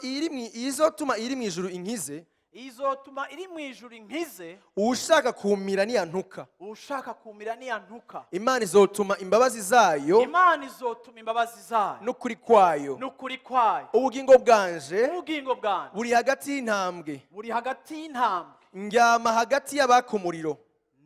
S2: iri mw'ijuru inkize.
S1: Izotuma iri mu ijuru inkize.
S2: Uwushaka kumira niyantuka.
S1: Ushaka kumira niyantuka.
S2: Imana izotuma imbabazi zayo
S1: Imana izotuma imbabazi zayo
S2: n'ukuri kwayo.
S1: N'ukuri kwayo.
S2: Ubugingo bwanje
S1: Ubugingo bwanje
S2: buri hagati y'intambwe,
S1: buri hagati y'intambwe,
S2: ndyama hagati y'abaka umuriro.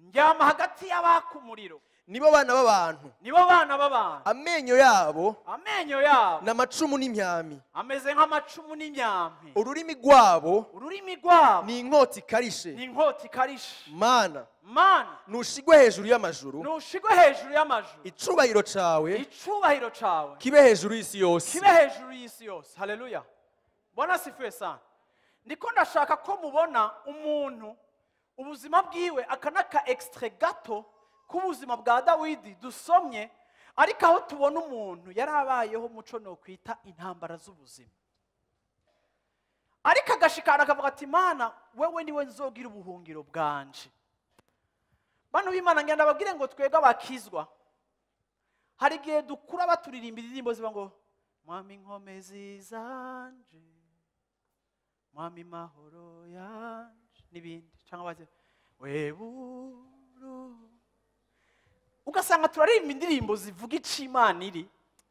S1: Ndyama hagati y'abaka umuriro.
S2: Nibo bana b'abantu.
S1: Nibo bana b'abantu.
S2: Amenyo yabo
S1: Amenyo yabo
S2: ni amacumu n'imyami.
S1: Ameze nk'amacumu n'imyampi.
S2: Ururimi rwabo
S1: Ururimi rwabo
S2: ni inkota ikarishe.
S1: Ni inkota ikarishe.
S2: Mana,
S1: Mana,
S2: nushigwe hejuru y'amajuru.
S1: Nushigwe hejuru y'amajuru.
S2: Icubahiro cawe
S1: Icubahiro cawe
S2: kibe hejuru y'isi yose.
S1: Kibe hejuru y'isi yose. Haleluya, Bwana asifiwe sana. Ndiko ndashaka ko mubona umuntu ubuzima bwiwe, aka n'aka extrait gato k'ubuzima bwa Dawidi dusomye, ariko aho tubona umuntu yari abayeho muco no kwita intambara z'ubuzima, ariko agashikana akavuga ati Mana wewe niwe nzogira ubuhungiro bwanje. Bano b'Imana ngenda babwire ngo twebwe abakizwa hari igihe dukura baturirimba indirimbo ziba ngo mwami nkomezi zanje, mwami mahoro yanje n'ibindi, cyangwa baze weburu, ugasanga turaririmba indirimbo zivuga ico Imana iri,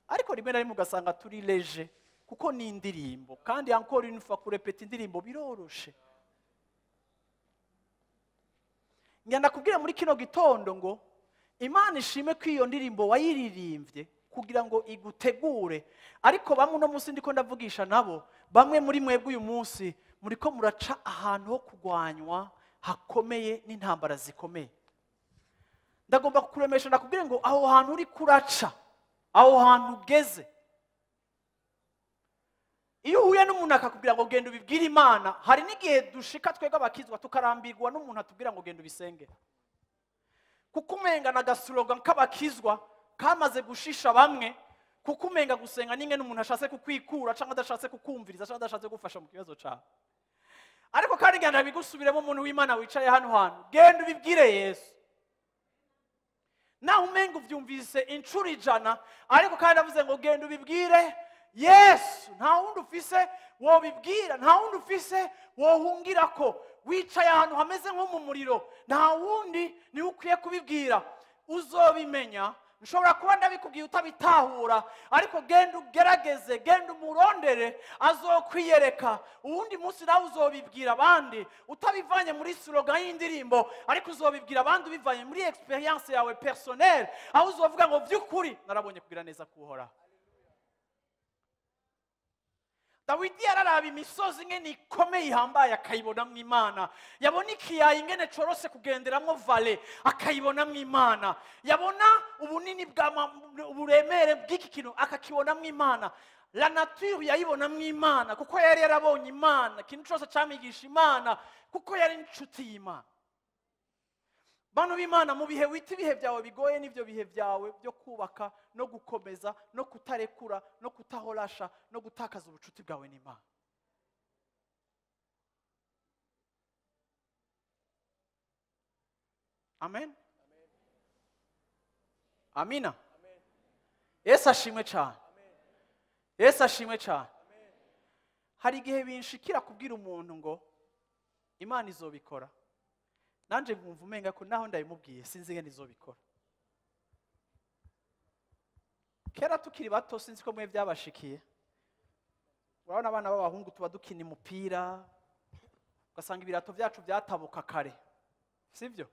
S1: ariko rimwe na rimwe ugasanga turi leje kuko ni indirimbo, kandi encore une fois kurepeta indirimbo biroroshe. Ngenda kubwira muri kino gitondo ngo Imana ishime ko iyo ndirimbo wayiririmbye kugira ngo igutegure, ariko bamwe uno munsi ndiko ndavugisha nabo, bamwe muri mwebwe uyu munsi muriko muraca ahantu ho kugwanywa hakomeye n'intambara zikomeye. Ndagomba kukuremesha ndakubwire ngo aho hantu uri kuraca, aho hantu ugeze, iyo uhuye n'umuntu akakubwira ngo genda ubibwire Imana, hari n'igihe dushika twebwe abakizwa tukarambirwa n'umuntu atubwira ngo genda ubisenge, kuko umenga na gaslogan k'abakizwa kamaze gushisha bamwe, kuko umenga gusenga ninge n'umuntu ashatse kukwikura cyangwa adashatse kukumviriza cyangwa adashatse gufasha mu kibazo cyawe. Ariko kandi genda bigusubiremo umuntu w'Imana wicaye hano hantu, genda ubibwire Yesu. Naho umenga uvyumvise inshuro 100, ariko kandi avuze ngo genda ubibwire Yesu. Nta wundi ufise wobibwira, nta wundi ufise wohungirako, wicaye ahantu hameze nko mu muriro, nta wundi niwe ukwiye kubibwira. Uzobimenya, nshobora kuba ndabikubwiye utabitahura, ariko genda ugerageze, genda umurondere, azokwiyereka. Uwundi munsi nawe uzobibwira abandi utabivanye muri slogan y'indirimbo, ariko uzobibwira abandi ubivanye muri experience yawe personnelle, aho uzovuga ngo vy'ukuri narabonye kugira neza kuhora. Dawidi yararaba imisozi ingene ikomeye ihambaye akayibonamwo Imana, yabona ikiyaya ingene corose kugenderamwo vale akayibonamwo Imana, yabona ubunini bwa uburemere bw'iki kintu akakibonamwo Imana. La nature yayibonamwo Imana kuko yari yarabonye Imana, ikintu cose camigisha Imana kuko yari inshuti y'Imana. Bano b'Imana, mu bihe wita ibihe byawe bigoye n'ivyo bihe byawe byo kubaka no gukomeza no kutarekura no kutahorasha no gutakaza ubucuti bwawe n'Imana. Amen. Amina. Yesu ashimwe cyane. Yesu ashimwe cyane. Hari igihe binshikira kubwira umuntu ngo Imana izobikora, nanje nkumva umenga ko naho ndabimubwiye sinzi ingene izobikora. Kera tukiri bato sinzi ko mwe byabashikiye, urabona abana b'abahungu tuba dukina umupira ugasanga ibirato byacu byatabuka kare, sivyo?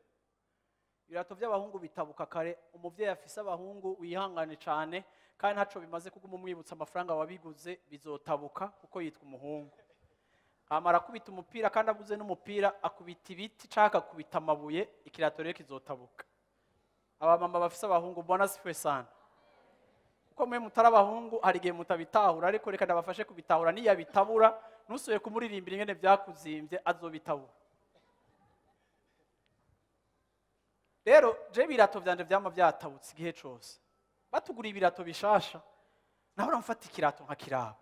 S1: Ibirato by'abahungu bitabuka kare. Umuvyeyi afise abahungu wihangane cyane, kandi ntaco bimaze kuguma umwibutsa amafaranga wabiguze, bizotabuka kuko yitwa umuhungu. Amara kubita umupira kandi abuze n'umupira akubita ibiti cyangwa akubita amabuye, ikirato rero kizotabuka. Abamama bafise abahungu mbona sifwe sana, kuko mwe mutari abahungu hari igihe mutabitahura, ariko reka ndabafashe kubitahura. Niyabitabura ntusuye kumuririmbira ingene byakuzimbye, azobitabura. Rero je ibirato byanje byama byatabutse igihe cose, batugura ibirato bishasha, nahora mfata ikirato nkakiraba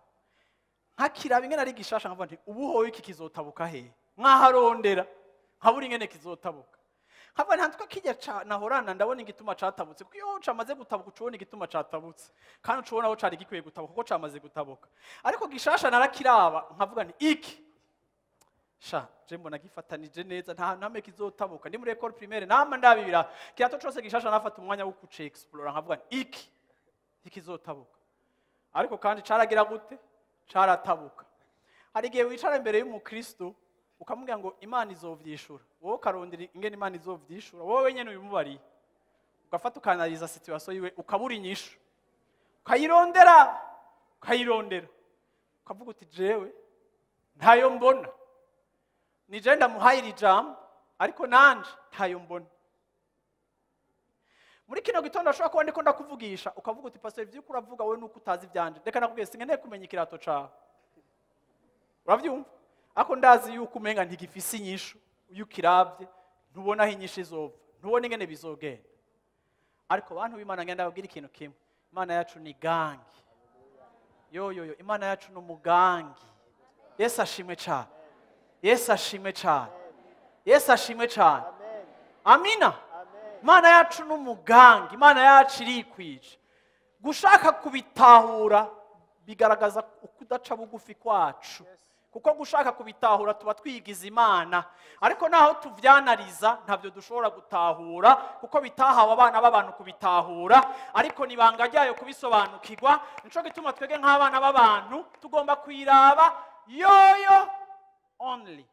S1: nkakiraba ingene ari gishasha, nkavuga nti ubu hoye iki kizotabuka he, nkaharondera nkabura ingene kizotabuka, nkavuga nti ntitwa kijya nahorana ndabona igituma catabutse, kuko iyo camaze gutabuka ucubona igituma catabutse, kandi ucubona aho cari gikwiye gutabuka kuko camaze gutabuka. Ariko gishasha narakiraba nkavuga nti iki sha je mbona gifatanije neza, nta ntame kizotabuka. Ndi muri école primaire nama ndabibira kirato cose gishasha nafata umwanya wo kuce explore, nkavuga nti iki ntikizotabuka. Ariko kandi caragira gute? Caratabuka. Hari igihe wicara imbere y'umukristo ukamubwira ngo Imana izovyishura, wowe ukarondera ingene Imana izovyishura, wowe wenyene ubimubariye, ugafata ukanaliza situation yiwe, ukabura inyishu, ukayirondera ukayirondera, ukavuga uti jewe ntayo mbona, ni je ndamuhaye ijambo ariko nanje ntayo mbona. Muri kino gitondo ashobora kuba ndiko ndakuvugisha ukavuga uti pastor ivyo uravuga wewe nuko utazi ivyanje, reka nakubwiye sinkeneye kumenya ikirato cawe, uravyumva? Ariko ndazi yuko umenga ntigifise inyishu. Iyo ukiravye ntubona aho inyishu izova, ntubona ingene bizogenda. Ariko bantu b'Imana, ngenda babwira ikintu kimwe: Imana yacu ni gangi. Yo yo yo, Imana yacu ni umugangi. Yesu ashimwe cyane, Yesu ashimwe cyane, Yesu ashimwe cyane. Amina. Imana yacu ni umugangi, Imana yacu irikwije. Gushaka kubitahura bigaragaza ukudaca bugufi kwacu, kuko gushaka kubitahura tuba twigiza Imana. Ariko naho tuvyanariza ntabyo dushobora gutahura, kuko bitahawe abana b'abantu kubitahura, ariko nibanga ryayo kubisobanukirwa. Nico gituma twebwe nk'abana b'abantu tugomba kuyiraba yoyo only.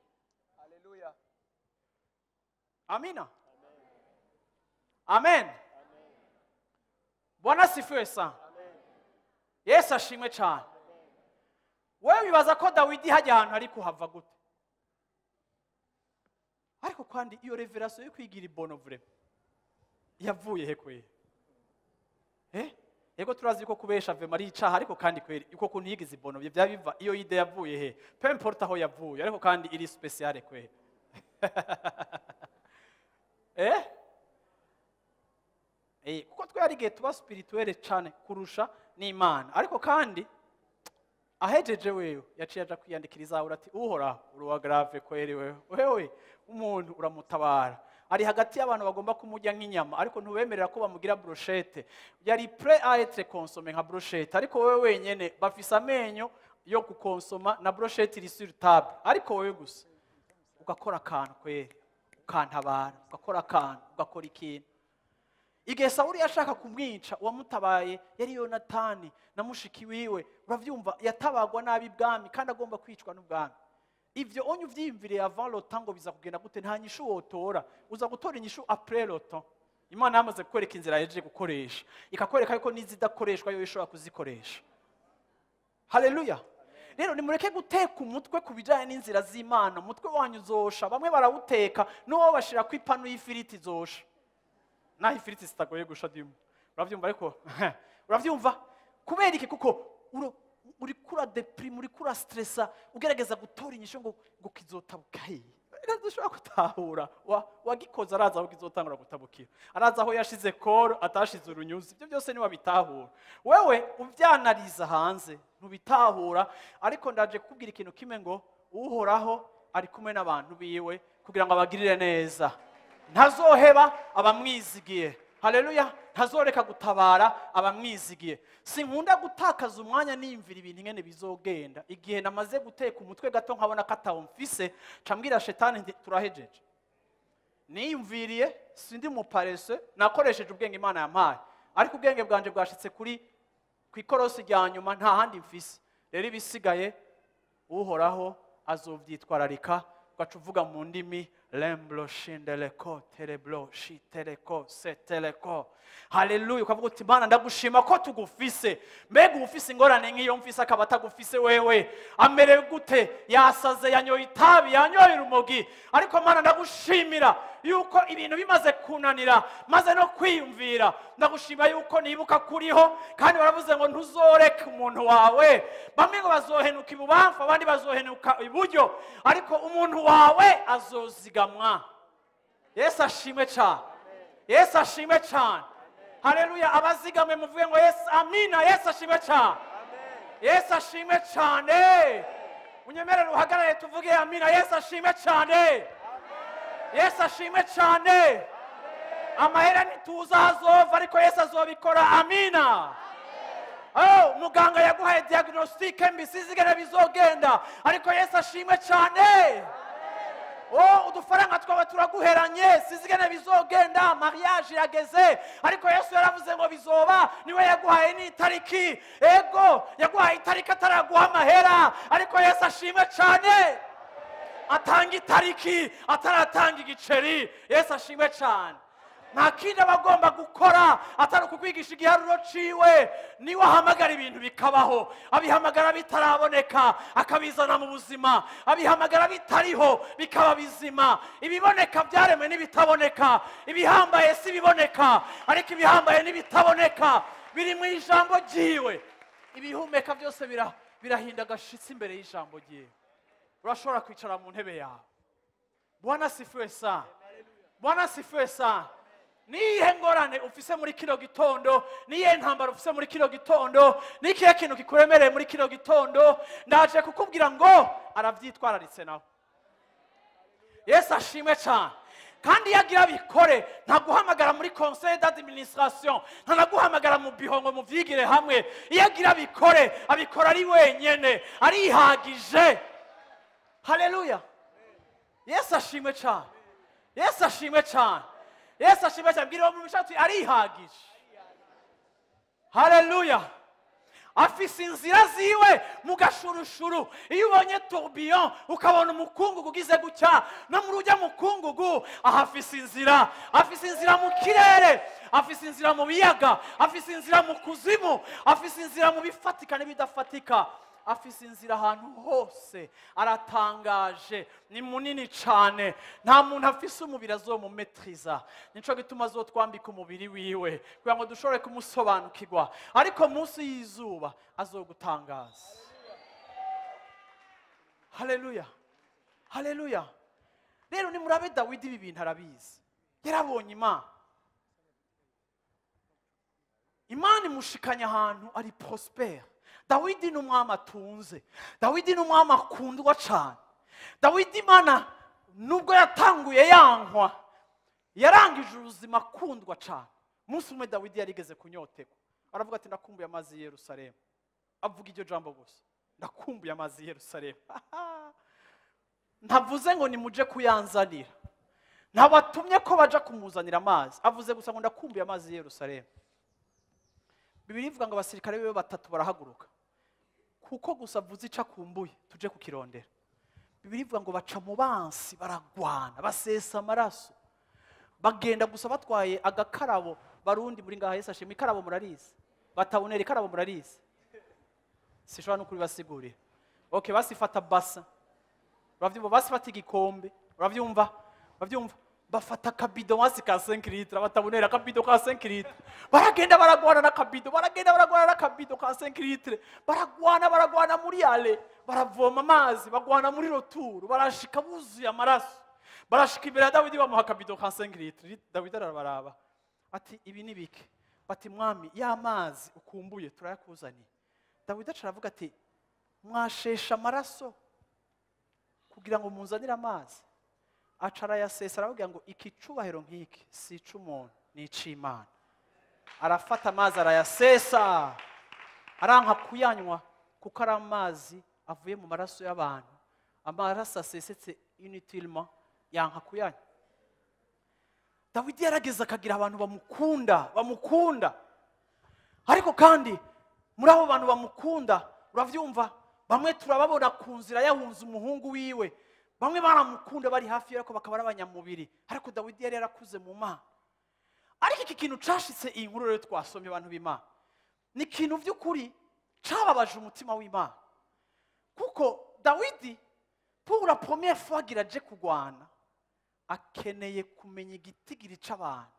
S2: Hallelujah.
S1: Amina. Amen. Bwana sifiwe sana. Yesu ashimwe cyane. Wewe wibaza ko Dawidi hajya ahantu ari kuhava gute? Ariko kandi iyo révélation yo kwigira ibono vraiment yavuye he kweri? Yego, turazi ko kubesha vraiment ari icaha, ariko kandi kweri uko kuntu yigize ibono bya biva, iyo idée yavuye he? Peu importe aho yavuye, ariko kandi iri spéciale kweri. Kuko twari igihe tuba spirituel cyane kurusha n'Imana. Ariko kandi ahejeje wewe yaciye aja kwiyandikira izabura ati: "Uhoraho, uruwa grave kweri. Wewe umuntu uramutabara ari hagati y'abantu bagomba kumurya nk'inyama, ariko ntubemerera ko bamugira brochette. Yari prêt à être consommé nka brochette, ariko wewe wenyene bafise amenyo yo gukonsoma na brochette iri sur table, ariko wewe gusa ugakora akantu kweri, ukantabara, ugakora akantu, ugakora ikintu." Igihe Sawuli yashaka kumwica, uwamutabaye yari Yonatani na mushiki wiwe. Uravyumva, yatabagwa nabi ibwami kandi agomba kwicwa n'ubwami. Ivyo onye uvyiyumviriye avant le temps ngo biza kugenda gute, nta nyishu wotora. Uza gutora inyishu après le temps, Imana yamaze kukwereka inzira yaje gukoresha, ikakwereka yuko n'izidakoreshwa yo ishobora kuzikoresha. Haleluya. Rero nimureke guteka umutwe ku bijyanye n'inzira z'Imana. Umutwe wanyu uzosha. Bamwe barawuteka n'uwo bashira ku ipanu y'ifiriti izosha, naho ifiriti zitagoye gusha dimo. Urabyumva? Ariko urabyumva kubera iki? Kuko uri kura déprime, uri kura stressa, ugerageza gutora inyishu ngo kizotabuka hehe. Dushobora gutahura wagikoze araza aho kizotangura gutabukira, araza aho yashize koro atashize urunyuzi. Ibyo byose niwabitahura. Wewe ubyanariza hanze ntubitahura. Ariko ndaje kukubwira ikintu kimwe ngo: Uhoraho ari kumwe n'abantu biwe kugira ngo abagirire neza, ntazoheba abamwizigiye. Haleluya. Ntazoreka gutabara abamwizigiye. Sinkunda gutakaza umwanya niyumvira ibintu ingene bizogenda. Igihe namaze guteka umutwe gato nkabona ko atawo mfise, ca mbwira shetani nti: "Turahejeje. Niyumviriye, sindi muparese, nakoresheje ubwenge Imana yampaye, ariko ubwenge bwanje bwashitse kuri ku ikorosi rya nyuma, nta handi mfise. Rero ibisigaye Uhoraho azovyitwararika." Ugaca uvuga mu ndimi: lemblo shindeleko tereblo shitereko seteleko. Haleluya. Ukavuga uti: "Mana, ndagushima ko tugufise." Mbega ufise ingorane nk'iyo mfise akaba atagufise wewe, amerewe gute? Yasaze, yanyoye itabi, yanyoye urumogi. Ariko Mana, ndagushimira yuko ibintu bimaze kunanira, maze no kwiyumvira, ndagushima yuko nibuka kuriho. Kandi baravuze ngo ntuzoreke umuntu wawe. Bamwe ngo bazohenuka ibubamfu, abandi bazohenuka iburyo, ariko umuntu wawe azozigamwa. Yesu ashimwe cyane, Yesu ashimwe cyane. Haleluya. Abazigamwe muvuge ngo Yesu amina. Yesu ashimwe cyane, Yesu ashimwe cyane. Unyemerere uhagarare tuvuge amina. Yesu ashimwe cyane, Yesu ashimwe cyane. Amahera ntituzi aho azova, ariko Yesu azobikora. Amina. Oh, muganga yaguhaye diagnostic mbi, sinzi bizogenda, ariko Yesu ashimwe cyane. Oh, udufaranga twaba turaguheranye, sinzi bizogenda, mariage irageze, ariko Yesu yaravuze ngo bizoba. Niwe yaguhaye n'itariki. Ego, yaguhaye itariki ataraguha amahera, ariko Yesu ashimwe cyane. Atanga itariki ataratanga igiceri. Yesu ashimwe cyane. Nta kindi aba agomba gukora atari ukukwigisha igiharuro ciwe. Niwe ahamagara ibintu bikabaho, abihamagara bitaraboneka akabizana mu buzima, abihamagara bitariho bikaba bizima. Ibiboneka byaremwe n'ibitaboneka. Ibihambaye si ibiboneka, ariko ibihambaye n'ibitaboneka biri mu ijambo ryiwe. Ibihumeka byose birahinda agashitsi imbere y'ijambo ryiwe. Urashobora kwicara mu ntebe yawe. Bwana asifiwe sana. Bwana asifiwe sana. Niyihe ngorane ufise muri kino gitondo? Niyihe ntambara ufise muri kino gitondo? Nikihe kintu kikuremereye muri kino gitondo? Ndaje kukubwira ngo aravyitwararitse nawe. Yesu ashimwe cyane. Kandi iyo agira bikore, ntaguhamagara muri conseil d'administration, ntanaguhamagara mu bihongo muvyigire hamwe. Iyo agira bikore, abikora ari wenyene, arihagije. Haleluya. Yesu ashimwe cyane. Yesu ashimwe cyane. Yesu ashimwe cyane. Bwira uwo muntu uti arihagije. Haleluya. Afise inzira ziwe mu gashurushuru. Iyo ubonye tourbillon ukabona umukungugu ugize gutya, no muri ujya mukungugu ahafise inzira. Afise inzira mu kirere, afise inzira mu biyaga, afise inzira mu kuzimu, afise inzira mu bifatika n'ibidafatika, afise inzira ahantu hose. Aratangaje, ni munini cyane, nta muntu afise umubiri azomumetriza. Nico gituma azotwambika umubiri wiwe kugira ngo dushobore kumusobanukirwa, ariko munsi y'izuba azogutangaza. Haleluya, haleluya. Rero nimurabe Dawidi, ibi bintu arabizi, yarabonye Imana. Imana imushikanya ahantu ari prospère. Dawidi ni umwami atunze, Dawidi ni umwami akundwa cyane. Dawidi Imana nubwo yatanguye yankwa, yarangije ubuzima akundwa cyane. Umunsi umwe Dawidi yarigeze kunyotegwa, aravuga ati ndakumbuye amazi y'i Yerusalemu. Avuga iryo jambo gusa, ndakumbuye amazi y'i Yerusalemu. Ntavuze ngo nimuje kuyanzanira, ntabatumye ko baja kumuzanira amazi, avuze gusa ngo ndakumbuye amazi y'i Yerusalemu. Bibiliya ivuga ngo abasirikare biwe batatu barahaguruka, kuko gusa avuze ico akumbuye tuje kukirondera. Bibiliya ivuga ngo baca mu bansi, baragwana, basesa amaraso, bagenda gusa batwaye agakarabo. Barundi muri ngaha, Yesu ashimwe, ikarabo murarizi, batabonera ikarabo murarizi, sishobora no kubibasigurira. Okay, basifata basa, uravyumva, basifata igikombe, uravyumva, uravyumva, bafata akabido basi ka 5 litres, batabonera akabido ka 5 litres, baragenda baragwana n'akabido, baragenda baragwana n'akabido ka 5 litres, baragwana, baragwana muri aller, baravoma amazi, bagwana muri retour, barashika buzuye amaraso, barashika imbere ya Dawidi bamuha akabido ka 5 litres. Dawidi arabaraba ati ibi ni bike? Bati mwami, ya mazi ukumbuye turayakuzaniye. Dawidi aca aravuga ati mwashesha amaraso kugira ngo munzanire amazi? Aca arayasesa, aravuga ngo iki cubahiro nk'iki si ic'umuntu, ni ic'Imana. Arafata amazi arayasesa, aranka kuyanywa kuko ari amazi avuye mu maraso y'abantu, amaraso asesetse inutilement, yanka kuyanywa. Dawidi yarageze akagira abantu bamukunda, bamukunda, ariko kandi muri abo bantu bamukunda, uravyumva, bamwe turababona ku nzira yahunze umuhungu wiwe, bamwe baramukunda bari hafi, ariko bakaba ari abanyamubiri. Ariko Dawidi yari yarakuze mu Mana. Ariko iki kintu cashitse, iyi nkuru rero twasomye, abantu b'Imana, ni ikintu vy'ukuri cababaje umutima w'Imana, kuko Dawidi pour la première fois agira aje kugwana, akeneye kumenya igitigiri c'abantu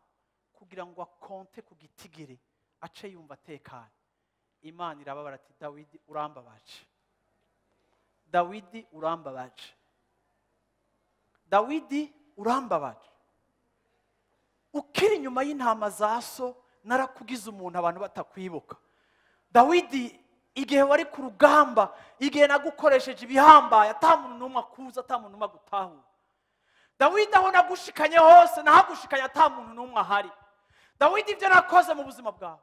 S1: kugira ngo akonte ku gitigiri, ace yumva atekanye. Imana irababara ati Dawidi urambabaje, Dawidi urambabaje, Dawidi urambabaje. Ukiri inyuma y'intama za so narakugize umuntu abantu batakwibuka. Dawidi, igihe wari ku rugamba, igihe nagukoresheje ibihambaye, ata muntu n'umwe akuza, ata muntu n'umwe agutahura. Dawidi, aho nagushikanye hose nahagushikanye ata muntu n'umwe ahari. Dawidi, ibyo nakoze mu buzima bwawe,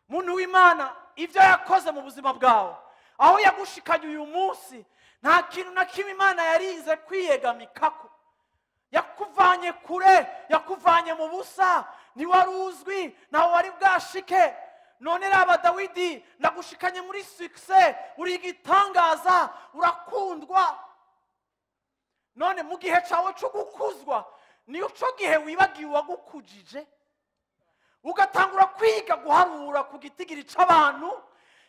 S1: muntu w'Imana, ibyo yakoze mu buzima bwawe, aho yagushikanye uyu munsi, nta kintu na kimwe Imana yarize kwiyegamikako. Yakuvanye kure, yakuvanye mu busa, ntiwari uzwi, ntawe wari bwashike. None raba Dawidi, ndagushikanye muri succès, uri igitangaza, urakundwa. None mu gihe cyawe cyo gukuzwa, niyo cyo gihe wibagiwe uwagukujije, ugatangura kwiga guharura ku gitigiri c'abantu,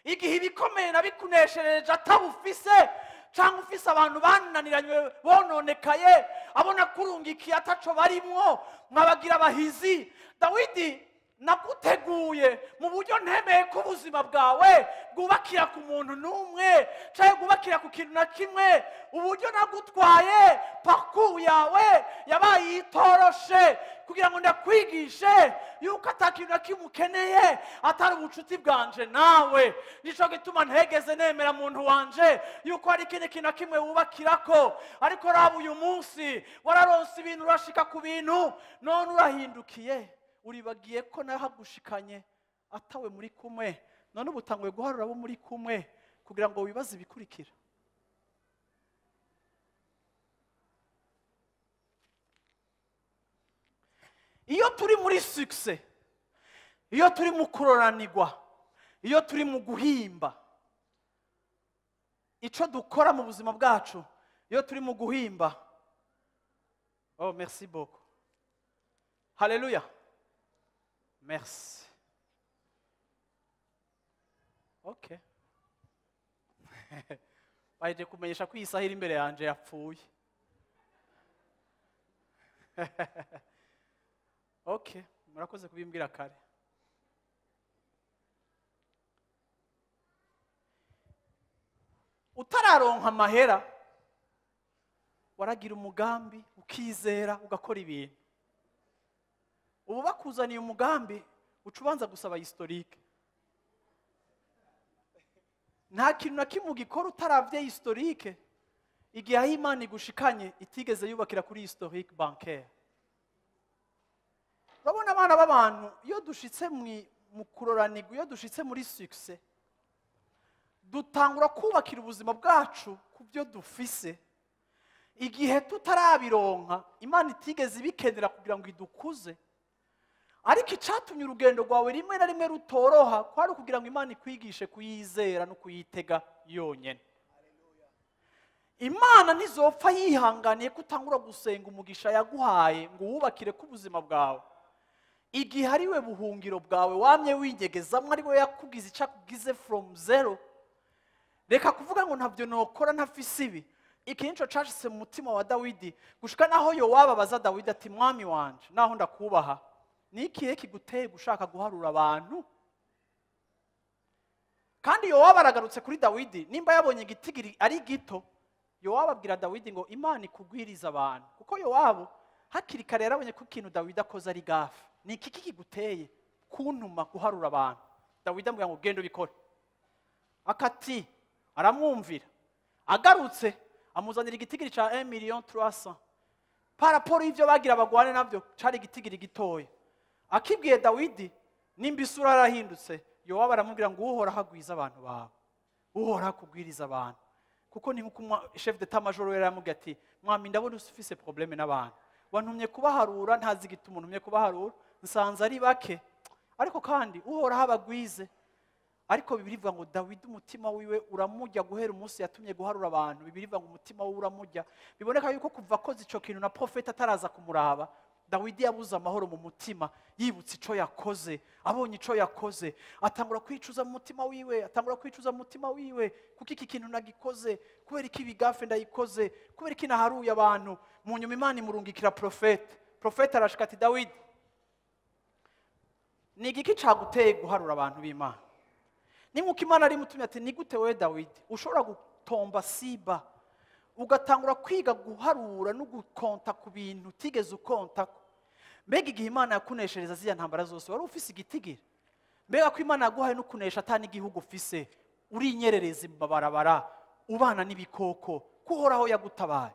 S1: igihe ibikomeye nabikuneshereje atabufise, cyangwa ufise abantu bananiranywe bononekaye, abona kurungikiye ataco barimwo, mwabagira abahizi. Dawidi Naguteguye mu buryo ntemeye ko ubuzima bwawe bwubakira ku muntu n'umwe cyangwa bwubakira ku kintu na kimwe. Uburyo nagutwaye, parcours yawe yabaye itoroshe kugira ngo ndakwigishe yuko ata kintu na kimwe ukeneye atari ubucuti bwanje nawe. Nico gituma ntegeze nemera muntu wanje yuko hari ikindi kintu na kimwe wubakirako. Ariko raba uyu munsi wararonse ibintu, urashika ku bintu, none urahindukiye, uribagiye ko nahagushikanye atawe muri kumwe. None ubu utanguye guharura abo muri kumwe kugira ngo wibaze ibikurikira. Iyo turi muri succès, iyo turi mu kuroranirwa, iyo turi mu guhimba, ico dukora mu buzima bwacu, iyo turi mu guhimba. Oh, merci beaucoup. Hallelujah. Merci. Okay. Baje kumenyesha ko iyi saha iri imbere yanje yapfuye. Okay, murakoze kubimbwira kare. Utararonka amahera waragira umugambi, ukizera, ugakora ibintu. Ubu bakuzaniye umugambi, uca ubanza gusaba historique. Nta kintu na kimwe ugikora utaravye historique. Igihe aho Imana igushikanye itigeze yubakira kuri historique bancaire. Urabona abana b'abantu iyo dushitse mu kuroranirwa, iyo dushitse muri succès, dutangura kubakira ubuzima bwacu ku byo dufise. Igihe tutarabironka, Imana itigeze ibikenera kugira ngo idukuze. Ariko icatumye urugendo rwawe rimwe na rimwe rutoroha kwari ukugira ngo Imana ikwigishe kuyizera no kuyitega yonyene. Imana ntizopfa yihanganiye ko utangura gusenga umugisha yaguhaye ngo wubakire ku buzima bwawe. Igihe ari we buhungiro bwawe wamye winyegezamwo, ari we yakugize icyo akugize from zero. Reka kuvuga ngo ntabyo nokora ntafise ibi. Iki nico cashitse mu mutima wa Dawidi, gushika naho Yowabu abaza Dawidi ati: mwami wanje, naho ndakubaha, ni ikihe kiguteye gushaka guharura abantu? Kandi Yowabu aragarutse kuri Dawidi, nimba yabonye igitigiri ari gito, Yowabu abwira Dawidi ngo Imana ikugwiriza abantu. Kuko Yowabu hakiri kare yarabonye ko ikintu Dawidi akoze ari gafe. Ni iki kiguteye kuntuma guharura abantu? Dawidi amubwira ngo genda ubikore. Akati aramwumvira. Agarutse amuzanira igitigiri ca 1 million 300. Par rapport y'ivyo bagira bagwane navyo cari igitigiri gitoya. Akibwiye Dawidi nimba isura yarahindutse, Yowabu aramubwira ngo Uhoraho agwiza abantu bawe, Uhoraho akugwiriza abantu. Kuko ni nkuko chef d'état major yari yaramubwiye ati: mwami, ndabona ufise problème n'abantu, wantumye kubaharura, ntazi igituma untumye kubaharura, nsanze ari bake, ariko kandi Uhoraho abagwize. Ariko Bibiliya ivuga ngo Dawidi umutima wiwe uramurya guhera umunsi yatumye guharura abantu. Bibiliya ivuga ngo umutima wiwe uramurya. Biboneka yuko kuva akoze ico kintu na profeta ataraza kumuraba, Dawidi yabuze amahoro mu mutima, yibutse ico yakoze, abonye ico yakoze, atangura kwicuza mu mutima wiwe, atangura kwicuza mu mutima wiwe, kuko iki kintu nagikoze, kubera iki bigafe ndayikoze, kubera iki naharuye abantu. Mu nyuma Imana imurungikira profete. Profete arashika ati: Dawidi, ni igiki caguteye guharura abantu b'Imana? Ni nkuko Imana ari mutumye ati: ni gute wewe Dawidi ushobora gutomba siba ugatangura kwiga guharura no gukonta ku bintu utigeze ukontako? Mbega igihe Imana yakuneshereza ziriya ntambara zose wari ufise igitigiri? Mbega ko Imana yaguhaye no kunesha ata n'igihugu ufise, urinyerereza imabarabara, ubana n'ibikoko, ko Uhoraho yagutabaye?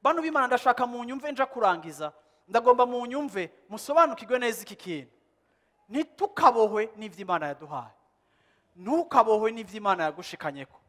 S1: Bantu b'Imana, ndashaka mu nyumve nja kurangiza, ndagomba mu nyumve musobanukirwe neza iki kintu. Ntitukabohwe n'ivyo Imana yaduhaye, ntukabohwe n'ivyo Imana yagushikanyeko,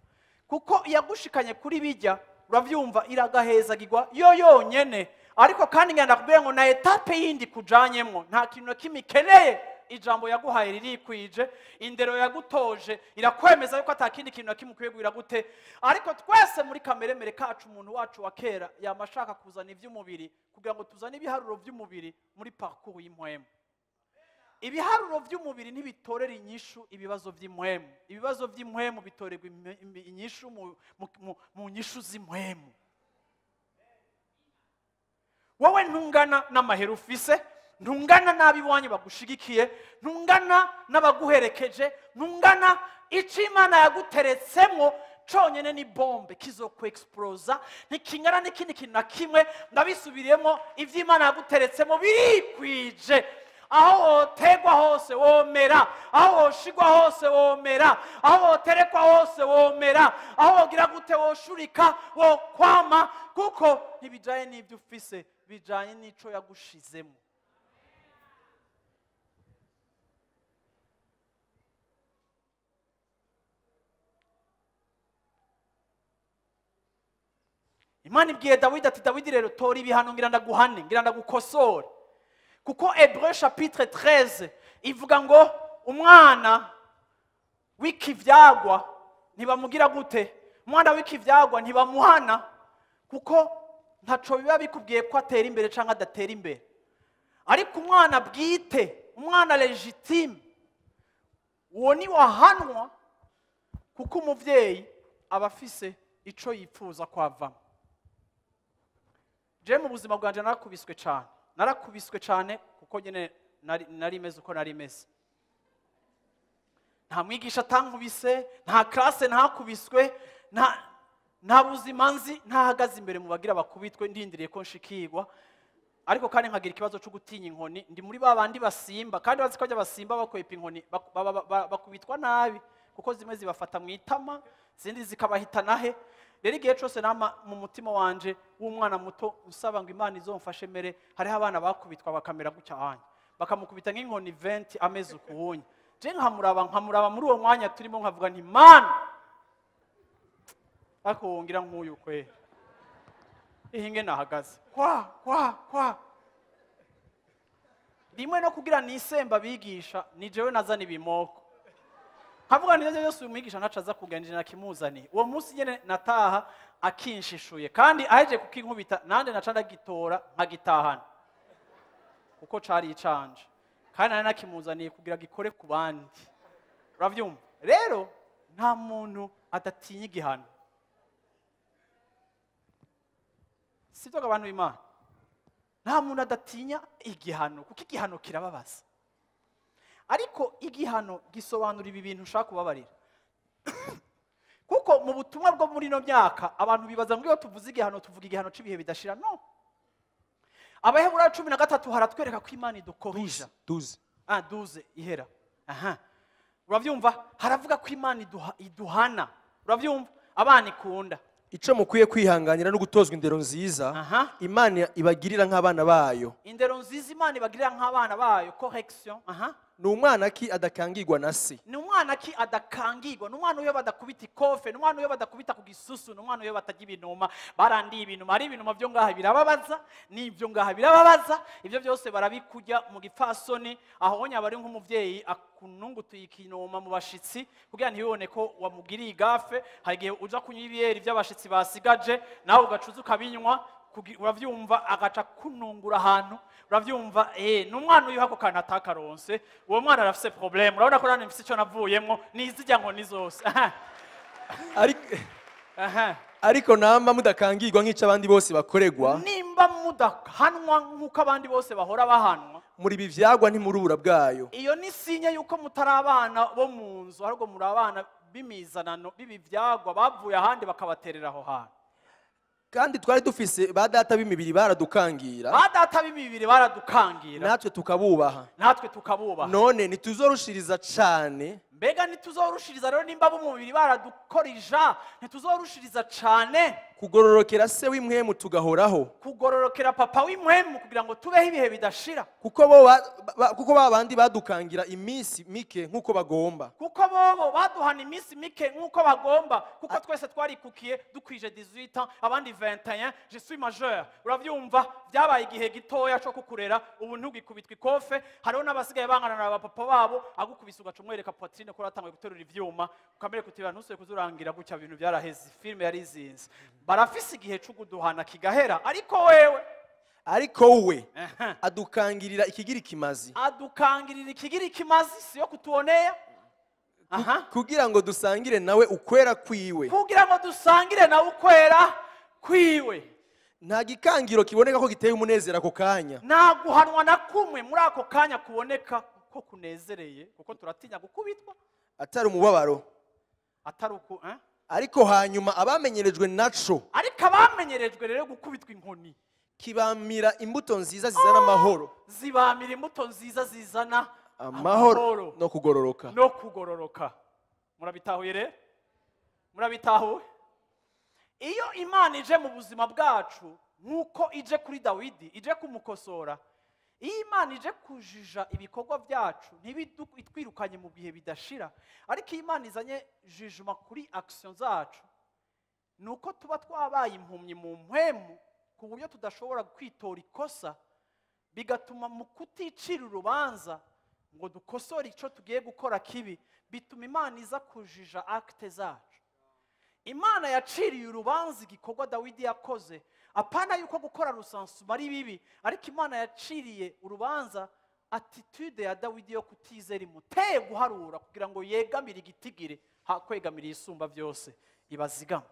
S1: kuko yagushikanye kuri bijya uravyumva iragahezagirwa yo yonyene. Ariko kandi ngenda kubwira ngo na etape yindi kujanyemwo nta kintu na kimwe ikeneye. Ijambo yaguhaye ririkwije, indero yagutoje irakwemeza yuko ata kindi kintu na kimwe ukwiye kugira gute. Ariko twese muri kameremere kacu, umuntu wacu wa kera yama ashaka kuzana ivy'umubiri kugira ngo tuzane ibiharuro vy'umubiri muri parcours y'impwemu. Ibiharuro vy'umubiri ntibitorera inyishu ibibazo vy'impwemu. Ibibazo vy'impwemu bitorerwa inyishu mu nyishu z'impwemu. Wowe ntungana n'amahera ufise, ntungana n'ab'iwanyu bagushigikiye, ntungana n'abaguherekeje, ntungana. Icyo Imana yaguteretsemo conyene ni bombe kizokwexplosa, ntikingana n'ikindi kintu na kimwe. Ndabisubiriyemo, ivyo Imana yaguteretsemo birikwije. Aho wotegwa hose womera, aho woshigwa hose womera, aho woterekwa hose womera, aho wogira gute woshurika wokwama, kuko ntibijanye n'ibyo ufise, bijanye n'ico yagushizemo. Imana ibwiye Dawidi ati: "Dawidi rero, tora ibihano, ngira ndaguhane, ngira ndagukosore." Kuko Hébreu chapitre 13 ivuga ngo umwana w'ikivyagwa ntibamugira gute? Umwana w'ikivyagwa ntibamuhana, kuko ntaco biba bikubwiye ko atera imbere canke adatera imbere. Ariko umwana bwite, umwana légitime, uwo ni wahanwa, kuko umuvyeyi aba afise ico yifuza kwavamo. Je mu buzima bwanje narakubiswe cyane, narakubiswe cyane, kuko nyine nari meze uko nari meze. Nta mwigisha atankubise, nta classe ntakubiswe, nta buzima nzi ntahagaze imbere mu bagira bakubitwe, ndindiriye ko nshikirwa. Ariko kandi nkagira ikibazo cyo gutinya inkoni. Ndi muri ba bandi basimba, kandi bazi ko bajya basimba bakwepa inkoni, bakubitwa nabi, kuko zimwe zibafata mu itama, izindi zikabahitana he. Rero igihe cyose nama mu mutima wanje w'umwana muto usaba ngo Imana izomfashe mere. Hariho abana bakubitwa bakamera gutya hanya, bakamukubita nk'inkoni 20 ameze ukuhunya. Je nkamuraba muri uwo mwanya turimo, nkavuga nti: "Mana, ariko wongira nk'uyu kwe ihinge nahagaze kwa kwa kwa rimwe." No kugira nisemba bigisha, ni jewe nazana ibimoko, nkavuga nti: "Byose uyu mwigisha ntaco aza kuganira nakimuzaniye." Uwo munsi nyene nataha akinshishuye, kandi aheje kukinkubita nande naca ndagitora nkagitahana, kuko cari icanje kandi nari nakimuzaniye kugira gikore ku bandi. Uravyumva rero, nta muntu adatinya igihano, sibyo abantu b'Imana? Nta muntu adatinya igihano, kuko igihano kirababaza. Ariko igihano gisobanura ibi bintu ushaka kubabarira, kuko mu butumwa bwo muri ino myaka abantu bibaza ngo iyo tuvuze igihano tuvuga igihano cy'ibihe bidashira. No, Abaheburayo 13 haratwereka ko Imana idukorija.
S2: 12.
S1: Ah, 12 ihera. Aha, uravyumva, haravuga ko Imana iduhana. Uravyumva, abana ikunda.
S2: Ico mukwiye kwihanganira no gutozwa indero nziza Imana ibagirira nk'abana bayo.
S1: Indero nziza Imana ibagirira nk'abana bayo, correction. Aha.
S2: Ni umwana ki adakangirwa na se?
S1: Ni umwana ki adakangirwa? Ni umwana uyo badakubita ikofe, ni umwana uyo badakubita ku gisusu, ni umwana uyo batajya ibinuma. Barandiye ibinuma, ari ibinuma byo ngaha birababaza, n'ibyo ngaha birababaza. Ibyo byose barabikujya mu gipfasoni. Aho wonya bari nk'umuvyeyi akunungutuye ikinuma mu bashitsi kugira ntibibone ko wamugiriye igafe. Hari igihe uja kunywa ibiyeri by'abashitsi basigaje, nawe ugacuza ukabinywa, uravyumva, agaca kunungura ahantu. Uravyumva, ni umwana uyu ako kantu atakaronse, uwo mwana arafise problème. Urabona ko nani mfise ico navuyemwo, nizijya nkoni zose.
S2: Ariko
S1: Aha.
S2: ariko namba mudakangirwa nk'ico abandi bose bakoregwa,
S1: Nimba mudahanwa nk'uko abandi bose bahora bahanwa,
S2: muri ibi vyagwa ntimurubura bwayo.
S1: Iyo ni signe yuko mutari abana bo mu nzu, ahubwo muri abana b'imizanano, b'ibivyagwa bavuye ahandi bakabaterera aho hantu.
S2: Kandi twari dufise ba data b'imibiri baradukangira,
S1: Ba data b'imibiri baradukangira,
S2: natwe tukabubaha.
S1: Natwe tukabubaha.
S2: None ntituzorushiriza cane
S1: Mbega ntituzorushiriza rero, nimba b'umubiri baradukorija, ntituzorushiriza cane
S2: kugororokera se w'impwemu tugahoraho?
S1: Kugororokera papa w'impwemu kugira ngo tubeho ibihe bidashira.
S2: Kuko bo kuko ba bandi badukangira iminsi mike nk'uko bagomba,
S1: Kuko bobo baduhana iminsi mike nk'uko bagomba, kuko twese twarikukiye dukwije 18 ans, abandi 21. Je suis majeur. Uravyumva, byabaye igihe gitoya cyo kukurera, ubu ntugikubitwa ikofe. Hariho n'abasigaye bangana na bapapa babo, agukubise ugaca umwereka poitrine ko uratanguye guterura ivyuma, ukamereka uti: "Ntusuye kuzurangira gutya, ibintu byaraheze, filme yarizinze." Barafise igihe cyo kuduhana kigahera, ariko wewe
S2: ariko we adukangirira ikigira ikimazi,
S1: Adukangirira ikigira ikimazi, siyo kutuonea. Aha.
S2: kugira ngo dusangire nawe ukwera kwiwe.
S1: Kugira ngo dusangire nawe ukwera kwiwe.
S2: Nta gikangiro kiboneka ko giteye umunezero ako kanya.
S1: Nta guhanwa na kumwe muri ako kanya kuboneka ko kunezereye, kuko turatinya gukubitwa.
S2: Atari umubabaro.
S1: Atari uku, eh?
S2: Ariko hanyuma abamenyerejwe naco.
S1: Ariko abamenyerejwe rero gukubitwa inkoni,
S2: kibamira imbuto nziza zizana amahoro.
S1: Zibamira imbuto nziza zizana
S2: amahoro no kugororoka.
S1: No kugororoka. Murabitahuye rero? Murabitahuye? Iyo Imana ije mu buzima bwacu nkuko ije kuri Dawidi, ije kumukosora, iyo Imana ije kujija ibikorwa byacu ntibitwirukanye mu bihe bidashira, ariko iyo Imana izanye jijuma kuri action zacu, nuko tuba twabaye impumyi mu mpwemu ku buryo tudashobora kwitora ikosa, bigatuma mu kuticira urubanza ngo dukosore icyo tugiye gukora kibi, bituma Imana iza kujija acte zacu. Imana yaciriye urubanza igikorwa Dawidi yakoze, apana yuko gukora rusansuma ari bibi, ariko Imana yaciriye urubanza attitude ya Dawidi yo kutizera imuteye guharura kugira ngo yegamire igitigire, ha kwegamira isumba byose ibazigama.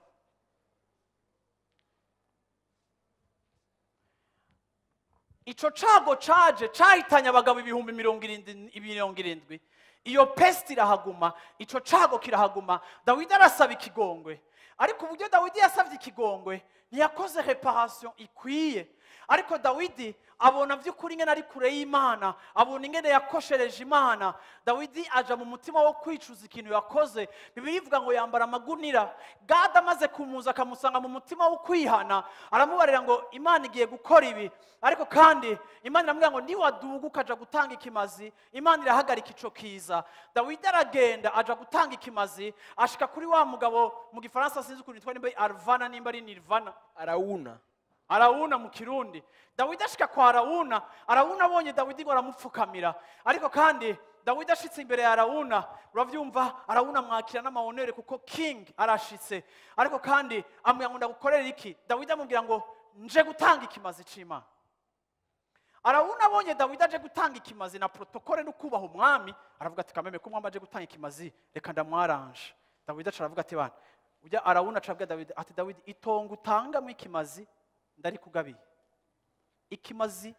S1: Ico cago caje cahitanye abagabo 70,000. Iyo peste irahaguma, ico cago kirahaguma. Dawidi arasaba ikigongwe, ariko uburyo Dawidi yasavye ikigongwe ntiyakoze reparation ikwiye. Ariko Dawidi abona vy'ukuri ingene ari kure y'Imana, abona ingene yakoshereje Imana. Dawidi aja mu mutima wo kwicuza ikintu yakoze. Bibiliya ivuga ngo yambara amagunira. Gad amaze kumuza akamusanga mu mutima wo kwihana, aramubarira ngo Imana igiye gukora ibi. Ariko kandi Imana iramubwira ngo niwaduga ukaja gutanga ikimazi, Imana irahagarika ico kiza. Dawidi aragenda aja gutanga ikimazi, ashika kuri wa mugabo mu Gifaransa sinzi ukuntu yitwa, nimba Arvana nimba ari Nirvana,
S2: Arawuna.
S1: Arawuna mu Kirundi. Dawidi ashika kwa Arawuna, Arawuna abonye Dawidi ngo aramupfukamira. Ariko kandi Dawidi ashitse imbere ya Arawuna, uravyumva, Arawuna amwakira n'amahonere kuko king arashitse. Ariko kandi amubwira ngo ndagukorera iki? Dawidi amubwira ngo nje gutanga ikimazi c'Imana. Arawuna abonye Dawidi aje gutanga ikimazi na protokole no kubaha umwami, aravuga ati kameme ko umwami aje gutanga ikimazi, reka ndamwaranje. Dawidi aca aravuga ati bana, ujya Arawuna aca abwira Dawidi ati Dawidi, itongo utanga mu ikimazi ndarikugabiye. Ikimazi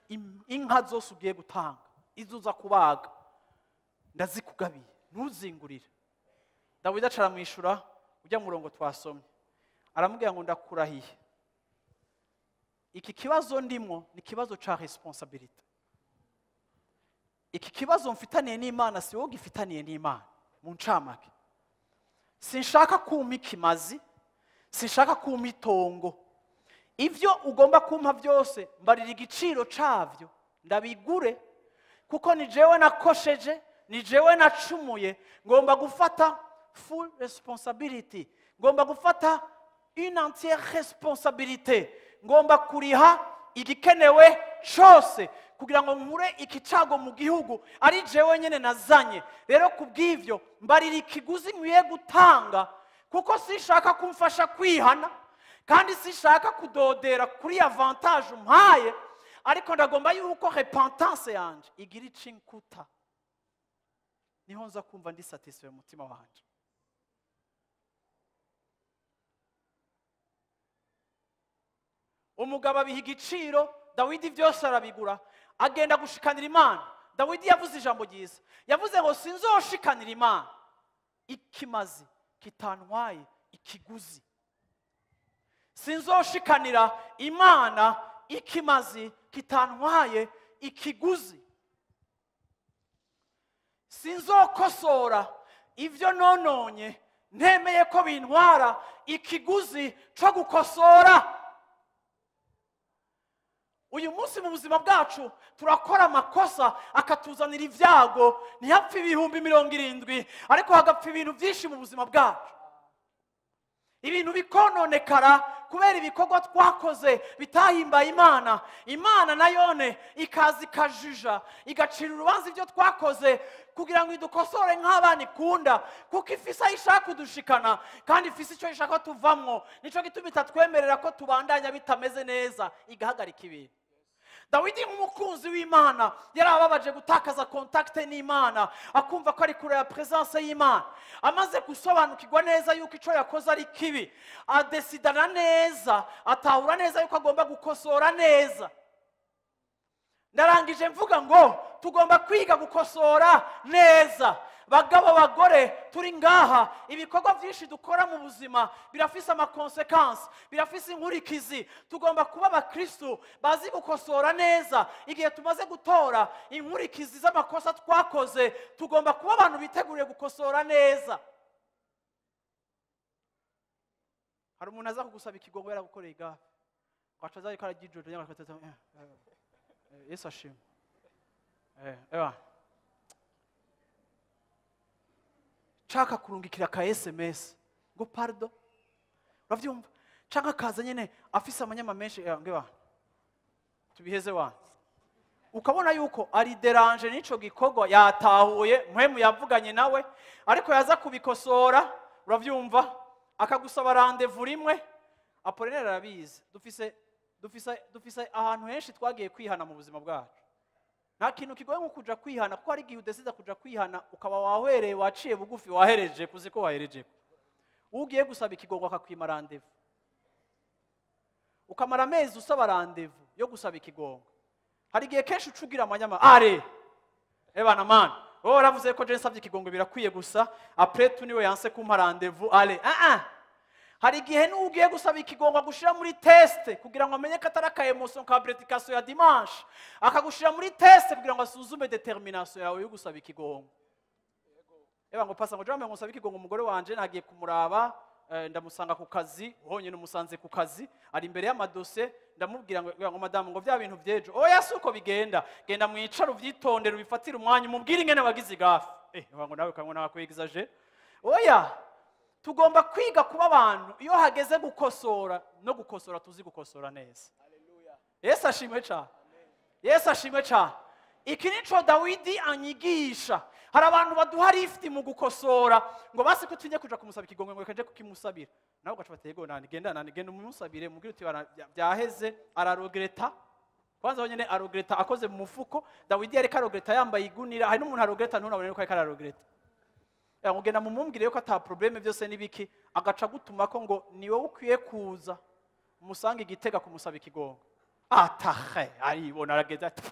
S1: inka zose ugiye gutanga, izo uza kubaga, ndazikugabiye, ntuzingurire. Dawidi aca aramwishura ujya murongo twasomye, aramubwira ngo ndakurahiye, iki kibazo ndimo ni kibazo ca responsabilité. Iki kibazo mfitaniye n'Imana si wowe gifitaniye n'Imana. Mu ncamake, sinshaka kumpa ikimazi, sinshaka kumpa itongo. Ivyo ugomba kumpa byose mbarira igiciro cavyo ndabigure, kuko ni jewe nakosheje, ni jewe nacumuye. Ngomba gufata full responsibility, ngomba gufata une entière responsabilité, ngomba kuriha igikenewe cose kugira ngo nkure ikicago mu gihugu ari jewe nyene nazanye. Rero kubw'ivyo mbarira ikiguzi nkwiye gutanga, kuko sinshaka kumfasha kwihana, kandi sinshaka kudodera kuri avantage umpaye, ariko ndagomba yuko repentance yanje igira icinkuta, niho nza kumva ndi satisfait mu mutima wanje. Umugabo abiha igiciro, Dawidi byose arabigura, agenda gushikanira Imana. Dawidi yavuze ijambo ryiza, yavuze ngo sinzoshikanira Imana ikimazi kitantwaye ikiguzi. Sinzoshikanira Imana ikimazi kitantwaye ikiguzi. Sinzokosora ivyo nononye ntemeye ko bintwara ikiguzi co gukosora. Uyu munsi mu buzima bwacu turakora amakosa akatuzanira ibyago, ntihapfe 70,000, ariko hagapfa ibintu byinshi mu buzima bwacu. Ibintu bikononekara kubera ibikorwa twakoze bitahimbaye Imana. Imana nayone ikaza ikajija, igacira urubanza ibyo twakoze kugira ngo idukosore nk'abana ikunda, kuko ifise aho ishaka kudushikana kandi ifise icyo ishaka tuvamwo. Nico gituma itatwemerera ko tubandanya bitameze neza, igahagarika ibintu. Dawidi nk'umukunzi w'Imana yarababaje gutakaza contact n'Imana, akumva ko ari kure ya presence y'Imana. Amaze gusobanukirwa neza yuko ico yakoze ari kibi, adesidana neza, atahura neza yuko agomba gukosora neza. Ndarangije mvuga ngo tugomba kwiga gukosora neza. Bagabo, bagore turi ngaha, ibikorwa byinshi dukora mu buzima birafise ama conséquences, birafise inkurikizi. Tugomba kuba abakristo bazi gukosora neza. Igihe tumaze gutora inkurikizi z'amakosa twakoze, tugomba kuba abantu biteguriye gukosora neza. Hari umuntu aza kugusaba ikigongo yaragukoreye igaffe, agaca aza ariko aragijojo, nyamara akatata, Yesu ashimwe. Ewa Chaka kurungikira ka SMS ngo pardon, uravyumva? Chaka kaza nyene afise amanyama menshi, ngewa tubiheze wa. Ukabona yuko ari déranger nico gikorwa, yatahuye mpwemu yavuganye nawe, ariko yaza kubikosora, uravyumva? Akagusaba rendez-vous rimwe. Apollinaire arabizi, dufise ahantu henshi twagiye kwihana mu buzima bwacu. Nta kintu kigoye nko kuja kwihana, kuko hari igihe udesiza kuja kwihana ukaba wahwereye, waciye bugufi, wahereje kuzi ko wahereje. Ugiye gusaba ikigongo akakwima rendez-vous, ukamara amezi usaba rendez-vous yo gusaba ikigongo. Hari igihe kenshi ucugira amanyama are ebana man, wowe waravuze ko je nsabye ikigongo birakwiye gusa, après tout niwe yanse kumpa rendez-vous are. Hari igihe n'ugiye gusaba ikigongo agushira muri test kugira ngo amenye ko atari aka emotion ka prédication ya dimanche, akagushira muri test kugira ngo asuzume détermination yawe yo gusaba ikigongo. Eba ngo pasa ngo jambe ngo nsaba ikigongo umugore wanje nagiye kumuraba, ndamusanga ku kazi, honyine umusanze ku kazi ari imbere y'amadose, ndamubwira ngo madame ngo bya bintu byejo. Oya suko bigenda, genda mwicara uvyitondere ubifatire umwanya umubwire ingene wagize igafe. Ngo nawe kamwe nakwigizaje. Oya, tugomba kwiga kuba abantu iyo hageze gukosora no gukosora tuzi gukosora neza. Yesu ashimwe cyane. Yesu ashimwe cyane. Iki nico Dawidi anyigisha. Hari abantu baduha lift mu gukosora ngo basi kutinye kuja kumusaba ikigongo ngo kaje kukimusabira, nawe ugaca batego nani genda nani genda umusabire mubwire uti byaheze. Araregreta kwanza wenyene, aregreta akoze mu mufuko. Dawidi yareka aregreta yambaye igunira. Hari n'umuntu aregreta ntunabone ko ariko araregreta. Ngenda mumumbwire yuko ata probleme byose nibiki, agaca gutuma ko ngo ni wowe ukwiye kuza umusange igitega kumusaba ikigongo. Atahe aribona arageza ati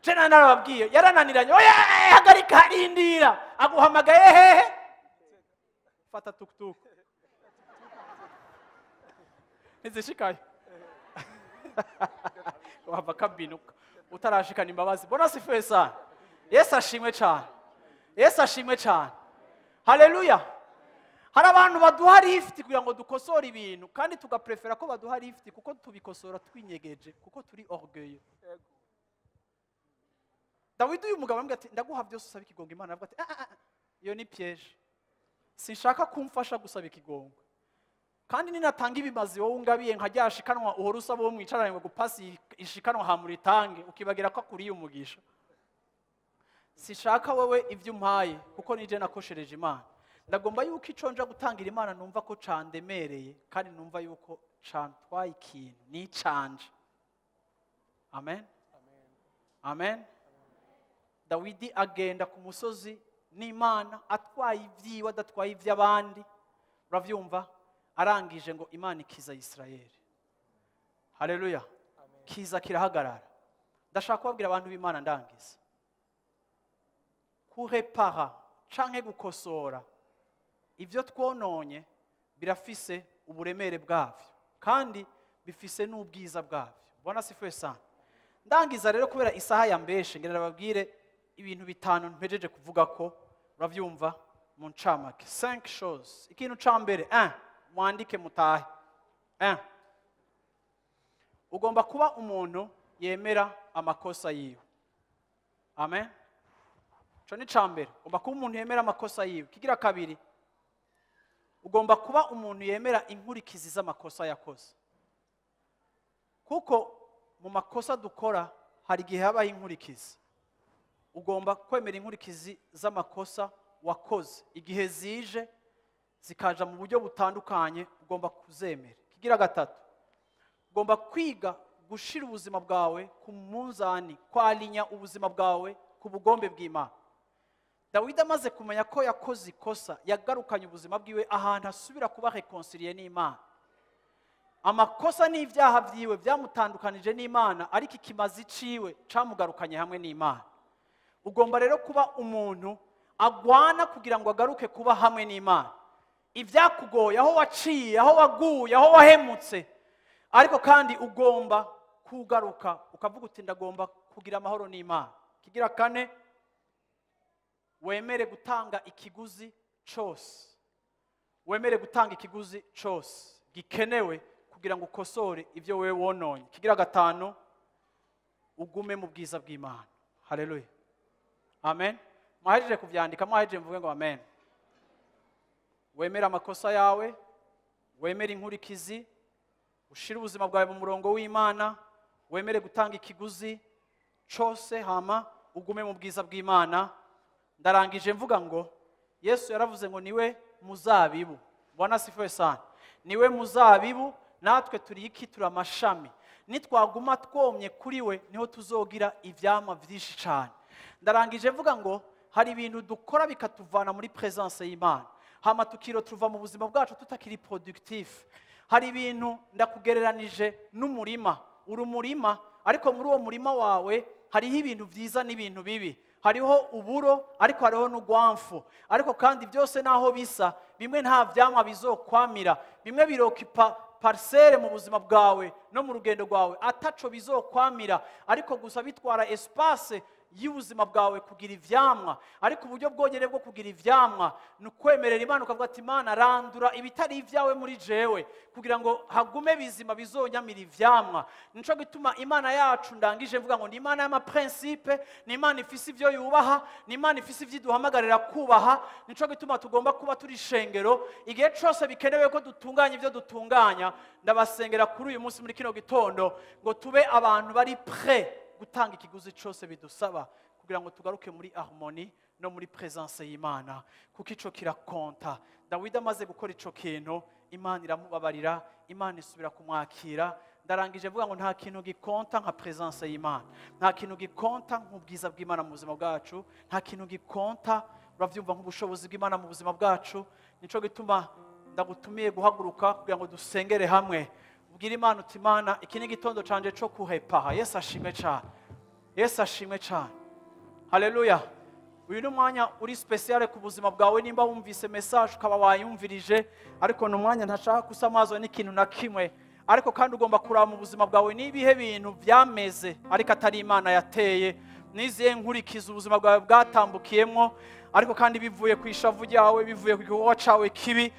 S1: jena narababwiye yarananiranye. Oya hagarika rindira, aguhamagaye hehe? Fata tuktuk nizishikayo wava kabinuka utarashikana imbabazi. Bona sifuwe sana. Yesu ashimwe cyane. Yesu ashimwe cyane. Haleluya. Hari abantu baduha lift kugira ngo dukosore ibintu, kandi tugaprefera ko baduha lift kuko tubikosora twinyegeje, kuko turi orgueilleux. Dawidi uyu mugabo amubwira ati ndaguha byose usaba ikigongo. Imana aravuga ati iyo ni piège, sinshaka kumfasha gusaba ikigongo, kandi ninatanga ibimazi wowe ungabiye nka ryashikanwa uhora usaba uwo mwicaranye ngo gupasi ishikanwa hamuritange ukibagira ko akuriye umugisha. Sinshaka wewe ibyo umpaye kuko nije nakoshereje Imana. Ndagomba yuko ico nja gutangira Imana numva ko candemereye, kandi numva yuko cantwaye ikintu ni canje. Amen. Amen. Dawidi agenda ku musozi n'Imana atwaye ibyiwe adatwaye iby'abandi, uravyumva? Arangije ngo Imana ikiza Isirayeli. Haleluya. Kiza kirahagarara. Ndashaka kubabwira abantu b'Imana ndangiza, kurepara canke gukosora ibyo twononye birafise uburemere bwavyo, kandi bifise n'ubwiza bwavyo. Bona sifuwe sana. Ndangiza rero kubera isaha ya mbeshe, ngira nababwire ibintu bitanu mpejeje kuvuga ko uravyumva mu ncamake. 5 choses. Ikintu ca mbere, 1, mwandike mutahe. 1, ugomba kuba umuntu yemera amakosa yiwe. Amen. Ico ni ca mbere, ugomba kuba umuntu yemera amakosa yiwe. Kigira kabiri, ugomba kuba umuntu yemera inkurikizi z'amakosa yakoze. Kuko mu makosa dukora hari igihe habaho inkurikizi. Ugomba kwemera inkurikizi z'amakosa wakoze, igihe zije zikaja mu buryo butandukanye ugomba kuzemera. Kigira gatatu, ugomba kwiga Gushira ubuzima bwawe ku munzani, kwalinya ubuzima bwawe ku bugombe bw'Imana. Dawidi amaze kumenya ko yakoze ikosa, yagarukanye ubuzima bwiwe ahantu asubira kuba réconcilié n'Imana. Amakosa n'ibyaha byiwe byamutandukanije n'Imana, ariko ikimazi ciwe camugarukanye hamwe n'Imana. Ugomba rero kuba umuntu agwana kugira ngo agaruke kuba hamwe n'Imana. Ibyakugoye, aho waciye, aho waguye, aho wahemutse, ariko kandi ugomba kugaruka ukavuga uti ndagomba kugira amahoro n'Imana. Kigira kane, wemere gutanga ikiguzi cose. Wemere gutanga ikiguzi cose gikenewe kugira ngo ukosore ibyo wewe wononye. Kigira gatanu, ugume mu bwiza bw'Imana. Haleluya, amen. Mwahejeje kuvyandika? Mwahejeje? Mvuge ngo amen. Wemere amakosa yawe, wemere inkurikizi, ushire ubuzima bwawe mu murongo w'Imana, wemere gutanga ikiguzi cose, hama ugume mu bwiza bw'Imana. Ndarangije mvuga ngo Yesu yaravuze ngo niwe muzabibu. Bwana asifiwe sana. Niwe muzabibu, natwe turi iki? Turi amashami. Nitwaguma twomye kuri we, niho tuzogira ivyamwa vyinshi cyane. Ndarangije mvuga ngo hari ibintu dukora bikatuvana muri présence y'Imana, hama tukiro tuva mu buzima bwacu tutakiri productif. Hari ibintu ndakugereranije n'umurima. Uri umurima, ariko muri uwo murima wawe hariho ibintu byiza n'ibintu bibi, hariho uburo ariko hariho n'ugwamfu. Ariko kandi byose naho bisa, bimwe nta vyamwa bizokwamira, bimwe birokipa parcelle mu buzima bwawe no mu rugendo rwawe ataco bizokwamira, ariko gusa bitwara espace y'ubuzima bwawe kugira ivyamwa. Ariko uburyo bwonyene bwo kugira ivyamwa ni ukwemerera Imana, ukavuga ati: "Imana, randura ibitari ibyawe muri jewe kugira ngo hagume bizima bizonyamira ivyamwa." Nico gituma Imana yacu, ndangije mvuga ngo ni Imana y'amaprincipe, ni Imana ifise ivyo yubaha, ni Imana ifise ivyo iduhamagarira kubaha. Nico gituma tugomba kuba turi ishengero igihe cose bikenewe ko dutunganya ivyo dutunganya. Ndabasengera kuri uyu munsi, muri kino gitondo, ngo tube abantu bari prêt gutanga ikiguzi cyose bidusaba kugira ngo tugaruke muri harmonie no muri présence y'Imana, kuko ico kirakonta. Dawidi amaze gukora ico kintu, Imana iramubabarira, Imana isubira kumwakira. Ndarangije mvuga ngo nta kintu gikonta nka présence y'Imana, nta kintu gikonta nk'ubwiza bw'Imana mu buzima bwacu, nta kintu gikonta, uravyumva, nk'ubushobozi bw'Imana mu buzima bwacu. Nico gituma ndagutumiye guhaguruka kugira ngo dusengere hamwe. Ubwire Imana uti: "Imana, iki ni igitondo canje co kuhepaha." Yesu ashimwe cyane, Yesu ashimwe cyane, haleluya. Uyu ni umwanya uri spécial ku buzima bwawe. Nimba wumvise message ukaba wayumvirije, ariko ni umwanya ntashaka kusamazwa n'ikintu na kimwe. Ariko kandi ugomba kuraba mu buzima bwawe n'ibihe bintu byameze ariko atari Imana yateye, n'izihe nkurikiza ubuzima bwawe bwatambukiyemo, ariko kandi bivuye ku ishavu ryawe, bivuye ku gikorwa cyawe kibi,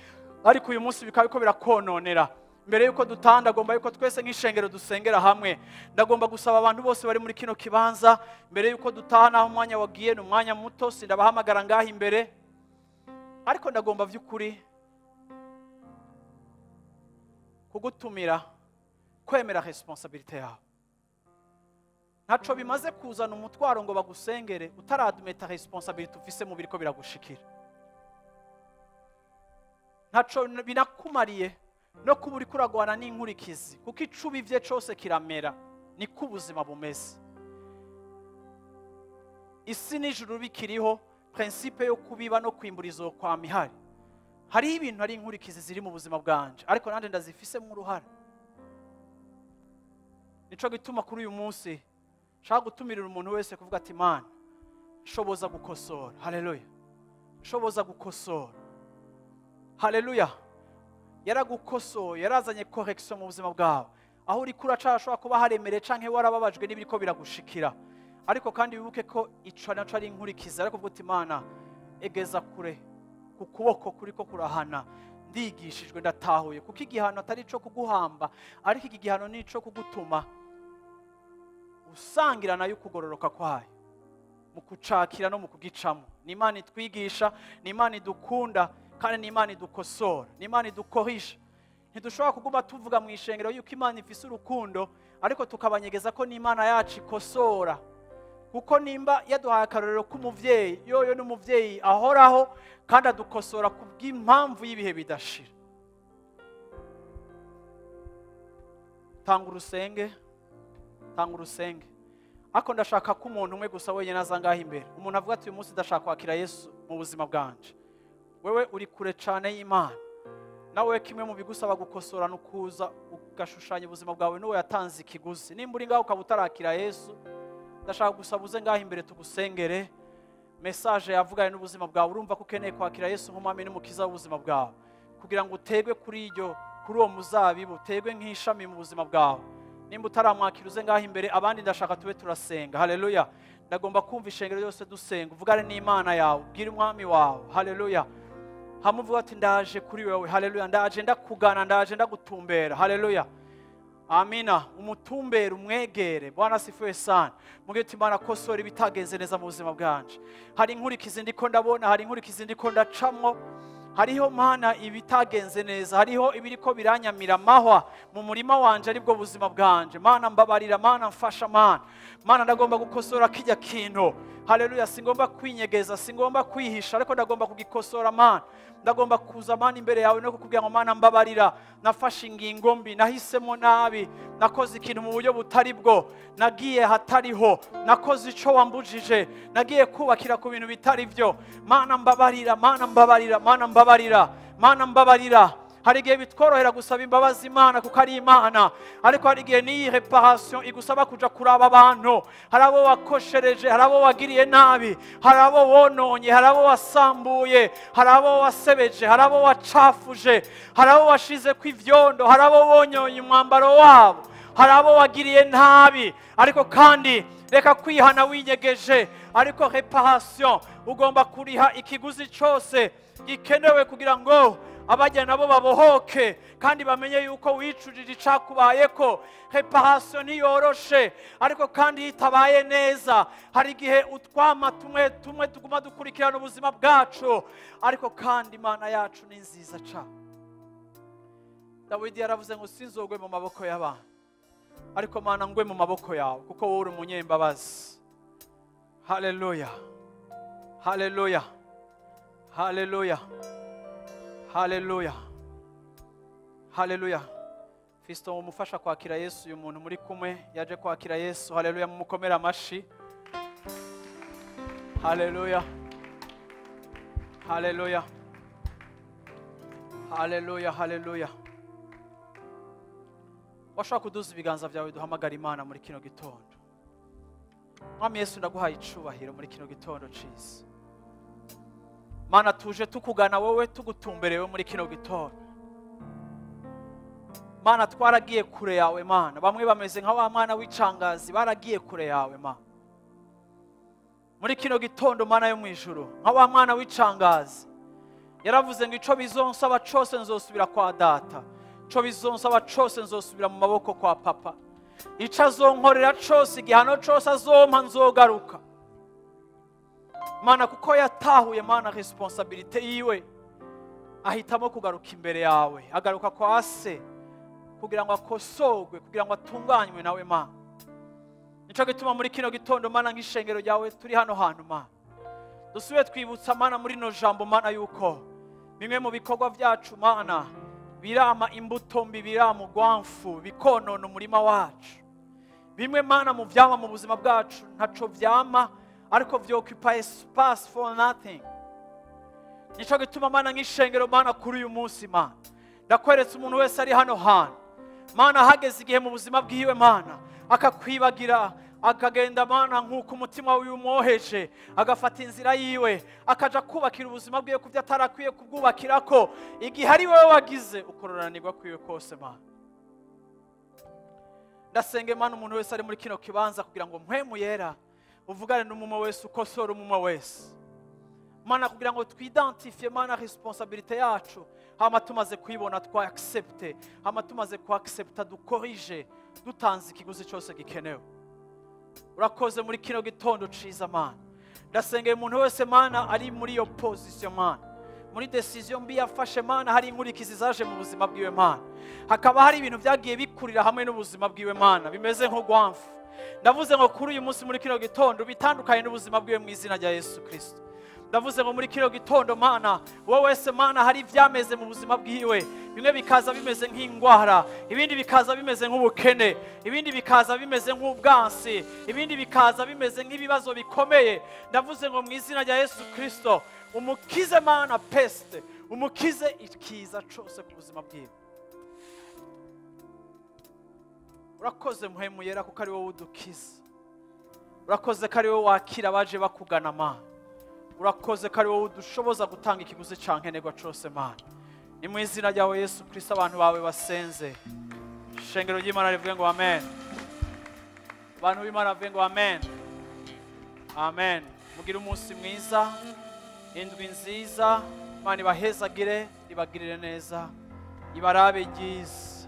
S1: ariko uyu munsi bikaba biriko birakononera. Mbere yuko dutanda, agomba yuko twese nk'ishengero dusengera hamwe. Ndagomba gusaba abantu bose bari muri kino kibanza, mbere yuko dutaha, naho umwanya wagiye ni umwanya muto, sindabahamagara ngaho imbere, ariko ndagomba by'ukuri kugutumira kwemera responsabilité yawe. Ntaco bimaze kuzana umutwaro ngo bagusengere utaradumeta responsabilité ufise mu biriko biragushikira. Ntaco binakumariye no kuba uriko uragwana n'inkurikizi, kuko ico ubivye cose kiramera. Niko ubuzima bumeze. Isi n'ijuru bikiriho, principe yo kubiba no kwimbura izokwama ihari. Hariho ibintu ari inkurikizi ziri mu buzima bwanje, ariko nanjye ndazifisemo uruhara. Nico gituma kuri uyu munsi nshaka gutumirira umuntu wese kuvuga ati: "Mana, shoboza gukosora." Haleluya, shoboza gukosora. Haleluya. Yaragukosoye, yarazanye correction mu buzima bwawe. Aho uri kuraca hashobora kuba haremereye canke warababajwe n'ibiriko biragushikira, ariko kandi wibuke ko ico naco ari inkurikizi. Ariko uvuga uti: "Imana, egeza kure ku kuboko kuriko kurahana. Ndigishijwe, ndatahuye." Kuko igihano atari ico kuguhamba, ariko iki gihano ni ico kugutuma usangira nayo ukugororoka kwayo mu kucakira no mu kugicamo. Ni Imana itwigisha, ni Imana idukunda, kandi ni Imana idukosora, ni Imana idukohisha. Ntidushobora kuguma tuvuga mu ishengero yuko Imana ifise urukundo, ariko tukabanyegeza ko n'Imana yacu ikosora. Kuko nimba yaduhaye akarorero k'umuvyeyi, yoyo n'umuvyeyi ahoraho kandi adukosora ku bw'impamvu y'ibihe bidashira. Tanga urusenge. Tanga urusenge. Ariko ndashaka ko umuntu umwe gusa wenyine aza ngaha imbere. Umuntu avuga ati uyu munsi ndashaka kwakira Yesu mu buzima bwanje. Wewe uri kure cyane y'Imana. Nawe kimwe mu bigusaba gukosora no kuza ugashushanya ubuzima bwawe n'uwo yatanze ikiguzi. Nimba uri ngaho ukaba utarakira Yesu, ndashaka gusaba uze ngaha imbere tugusengere. Message yavuganye n'ubuzima bwawe, urumva ko ukeneye kwakira Yesu nk'umwami n'umukiza w'ubuzima bwawe, kugira ngo utegwe kuri iryo, kuri uwo muzabibu, utegwe nk'ishami mu buzima bwawe. Nimba utaramwakira uze ngaha imbere, abandi ndashaka tube turasenga. Haleluya. Ndagomba kumva ishengero ryose dusenga. Uvugane n'Imana yawe, ubwire umwami wawe. Haleluya. Hamuvuga ati ndaje kuri wewe. Haleluya. Ndaje ndakugana, ndaje ndagutumbera. Haleluya. Amina. Umutumbere, umwegere. Bwana asifiwe sana. Mugire uti Imana kosora ibitagenze neza mu buzima bwanje. Hari inkurikizi ndiko ndabona, hari inkurikizi ndiko ndacamwo. Hariho Mana ibitagenze neza, hariho ibiriko biranyamira amahwa mu murima wanje aribwo buzima bwanje. Mana mbabarira, Mana mfasha, Mana. Mana ndagomba gukosora kijya kintu. Haleluya. Singomba kwinyegeza, singomba kwihisha, ariko ndagomba kugikosora Mana. Ndagomba kuza Mana imbere yawe no kukubwira ngo Mana mbabarira, nafashe ingingo mbi, nahisemo nabi, nakoze ikintu mu buryo butari bwo, nagiye hatariho, nakoze ico wambujije, nagiye kubakira ku bintu bitari byo. Mana mbabarira, Mana mbabarira, Mana mbabarira, Mana mbabarira. Hari igihe bitworohera gusaba imbabazi Imana kuko ari Imana, ariko hari igihe n'iyi reparation igusaba kuja kuraba abantu. Hari abo wakoshereje, hari abo wagiriye nabi, hari abo wononye, hari abo wasambuye, hari abo wasebeje, hari abo wacafuje, hari abo washize ku ivyondo, hari abo wonyonye umwambaro wabo, hari abo wagiriye nabi. Ariko kandi reka kwihana winyegeje, ariko reparation ugomba kuriha ikiguzi cyose gikenewe kugira ngo abajya nabo babohoke kandi bamenye yuko wicujije icakubayeko. Reparation ntiyoroshe, ariko kandi itabaye neza hari igihe utwama tumwe tumwe tuguma dukurikirana ubuzima bwacu, ariko kandi Imana yacu ni nziza cyane. Dawidi yaravuze ngo sinzogwe mu maboko y'abantu, ariko Mana ngwe mu maboko yawe, kuko wowe uri umunyembabazi. Haleluya, haleluya, haleluya, haleluya, haleluya. Fiston umufasha kwakira Yesu. Uyu muntu muri kumwe yaje kwakira Yesu. Haleluya, mumukomera amashi. Haleluya, haleluya, haleluya, haleluya. Washaka kuduza ibiganza byawe duhamagara Imana muri kino gitondo. Mwami Yesu, ndaguhaye icubahiro muri kino gitondo ciza. Mana tuje tukugana wowe, tugutumberewe muri kino gitondo. Mana twaragiye kure yawe Mana. Bamwe bameze nka wa mwana w'icangazi, baragiye kure yawe Mana. Muri kino gitondo Mana yo mu ijuru, nka wa mwana w'icangazi yaravuze ngo ico bizonsaba cose nzosubira kwa data, ico bizonsaba cose nzosubira mu maboko kwa papa, ico azonkorera cose, igihano cose azompa nzogaruka. Mana kuko yatahuye Mana responsabilité yiwe, ahitamo kugaruka imbere yawe, agaruka kwa se kugira ngo akosogwe, kugira ngo atunganywe nawe Mana. Nico gituma muri kino gitondo Mana nk'ishengero ryawe turi hano hantu Mana, dusubiye twibutsa Mana muri no jambo Mana yuko bimwe mu bikorwa byacu Mana birama imbuto mbi, birama ugwamfu, bikonona umurima wacu. Bimwe Mana mu vyama mu buzima bwacu ntaco vyama, ariko vyoccupy espace for nothing. Nico gituma Mana nk'ishengero Mana kuri uyu munsi Mana ndakweretse umuntu wese ari hano hantu Mana hageze igihe mu buzima bwiwe Mana akakwibagira, akagenda Mana nk'uko umutima wiwe umwoheje, agafata inzira yiwe akaja kubakira ubuzima bwiwe kuvyo atarakwiye kubwubakirako. Igihe ari wewe wagize ukororanirwa kwiwe kose Mana, ndasenga Mana umuntu wese ari muri kino kibanza kugira ngo mpwemu yera uvugane n'umumwe wese, ukosora umumwe wese Mana, kugira ngo twidentifie Mana responsabilité yacu, hama tumaze kuyibona twa accepte, hama tumaze ku accepta dukorije, dutanze ikiguzi cyose gikenewe. Urakoze muri kino gitondo ciza Mana. Ndasengeye umuntu wese Mana ari muri iyo position Mana, muri decision mbi yafashe Mana, hari inkurikizi zaje mu buzima bwiwe Mana, hakaba hari ibintu byagiye bikurira hamwe n'ubuzima bwiwe Mana bimeze nko gwamfu. Ndavuze ngo kuri uyu munsi muri kino gitondo bitandukanye n'ubuzima bwiwe mu izina rya Yesu Kristo. Ndavuze ngo muri kino gitondo Mana, wowe wese Mana hari ivyameze mu buzima bwiwe, bimwe bikaza bimeze nk'ingwara, ibindi bikaza bimeze nk'ubukene, ibindi bikaza bimeze nk'ubwansi, ibindi bikaza bimeze nk'ibibazo bikomeye. Ndavuze ngo mu izina rya Yesu Kristo umukize Mana peste, umukize ikiza cose ku buzima bwiwe. Urakoze Mpwemu Yera kuko ari wowe udukiza. Urakoze ko ari wowe wakira abaje bakugana Mana. Urakoze ko ari wowe udushoboza gutanga ikiguzi ca nkenerwa cose Mana. Ni mu izina ryawe Yesu Kristo abantu bawe basenze. Shengero ry'Imana rivuge ngo amen. Abantu b'Imana bavuge ngo amen. Amen. Mugire umunsi mwiza, indwi nziza. Imana ibahezagire, ibagirire neza, ibarabe ryiza.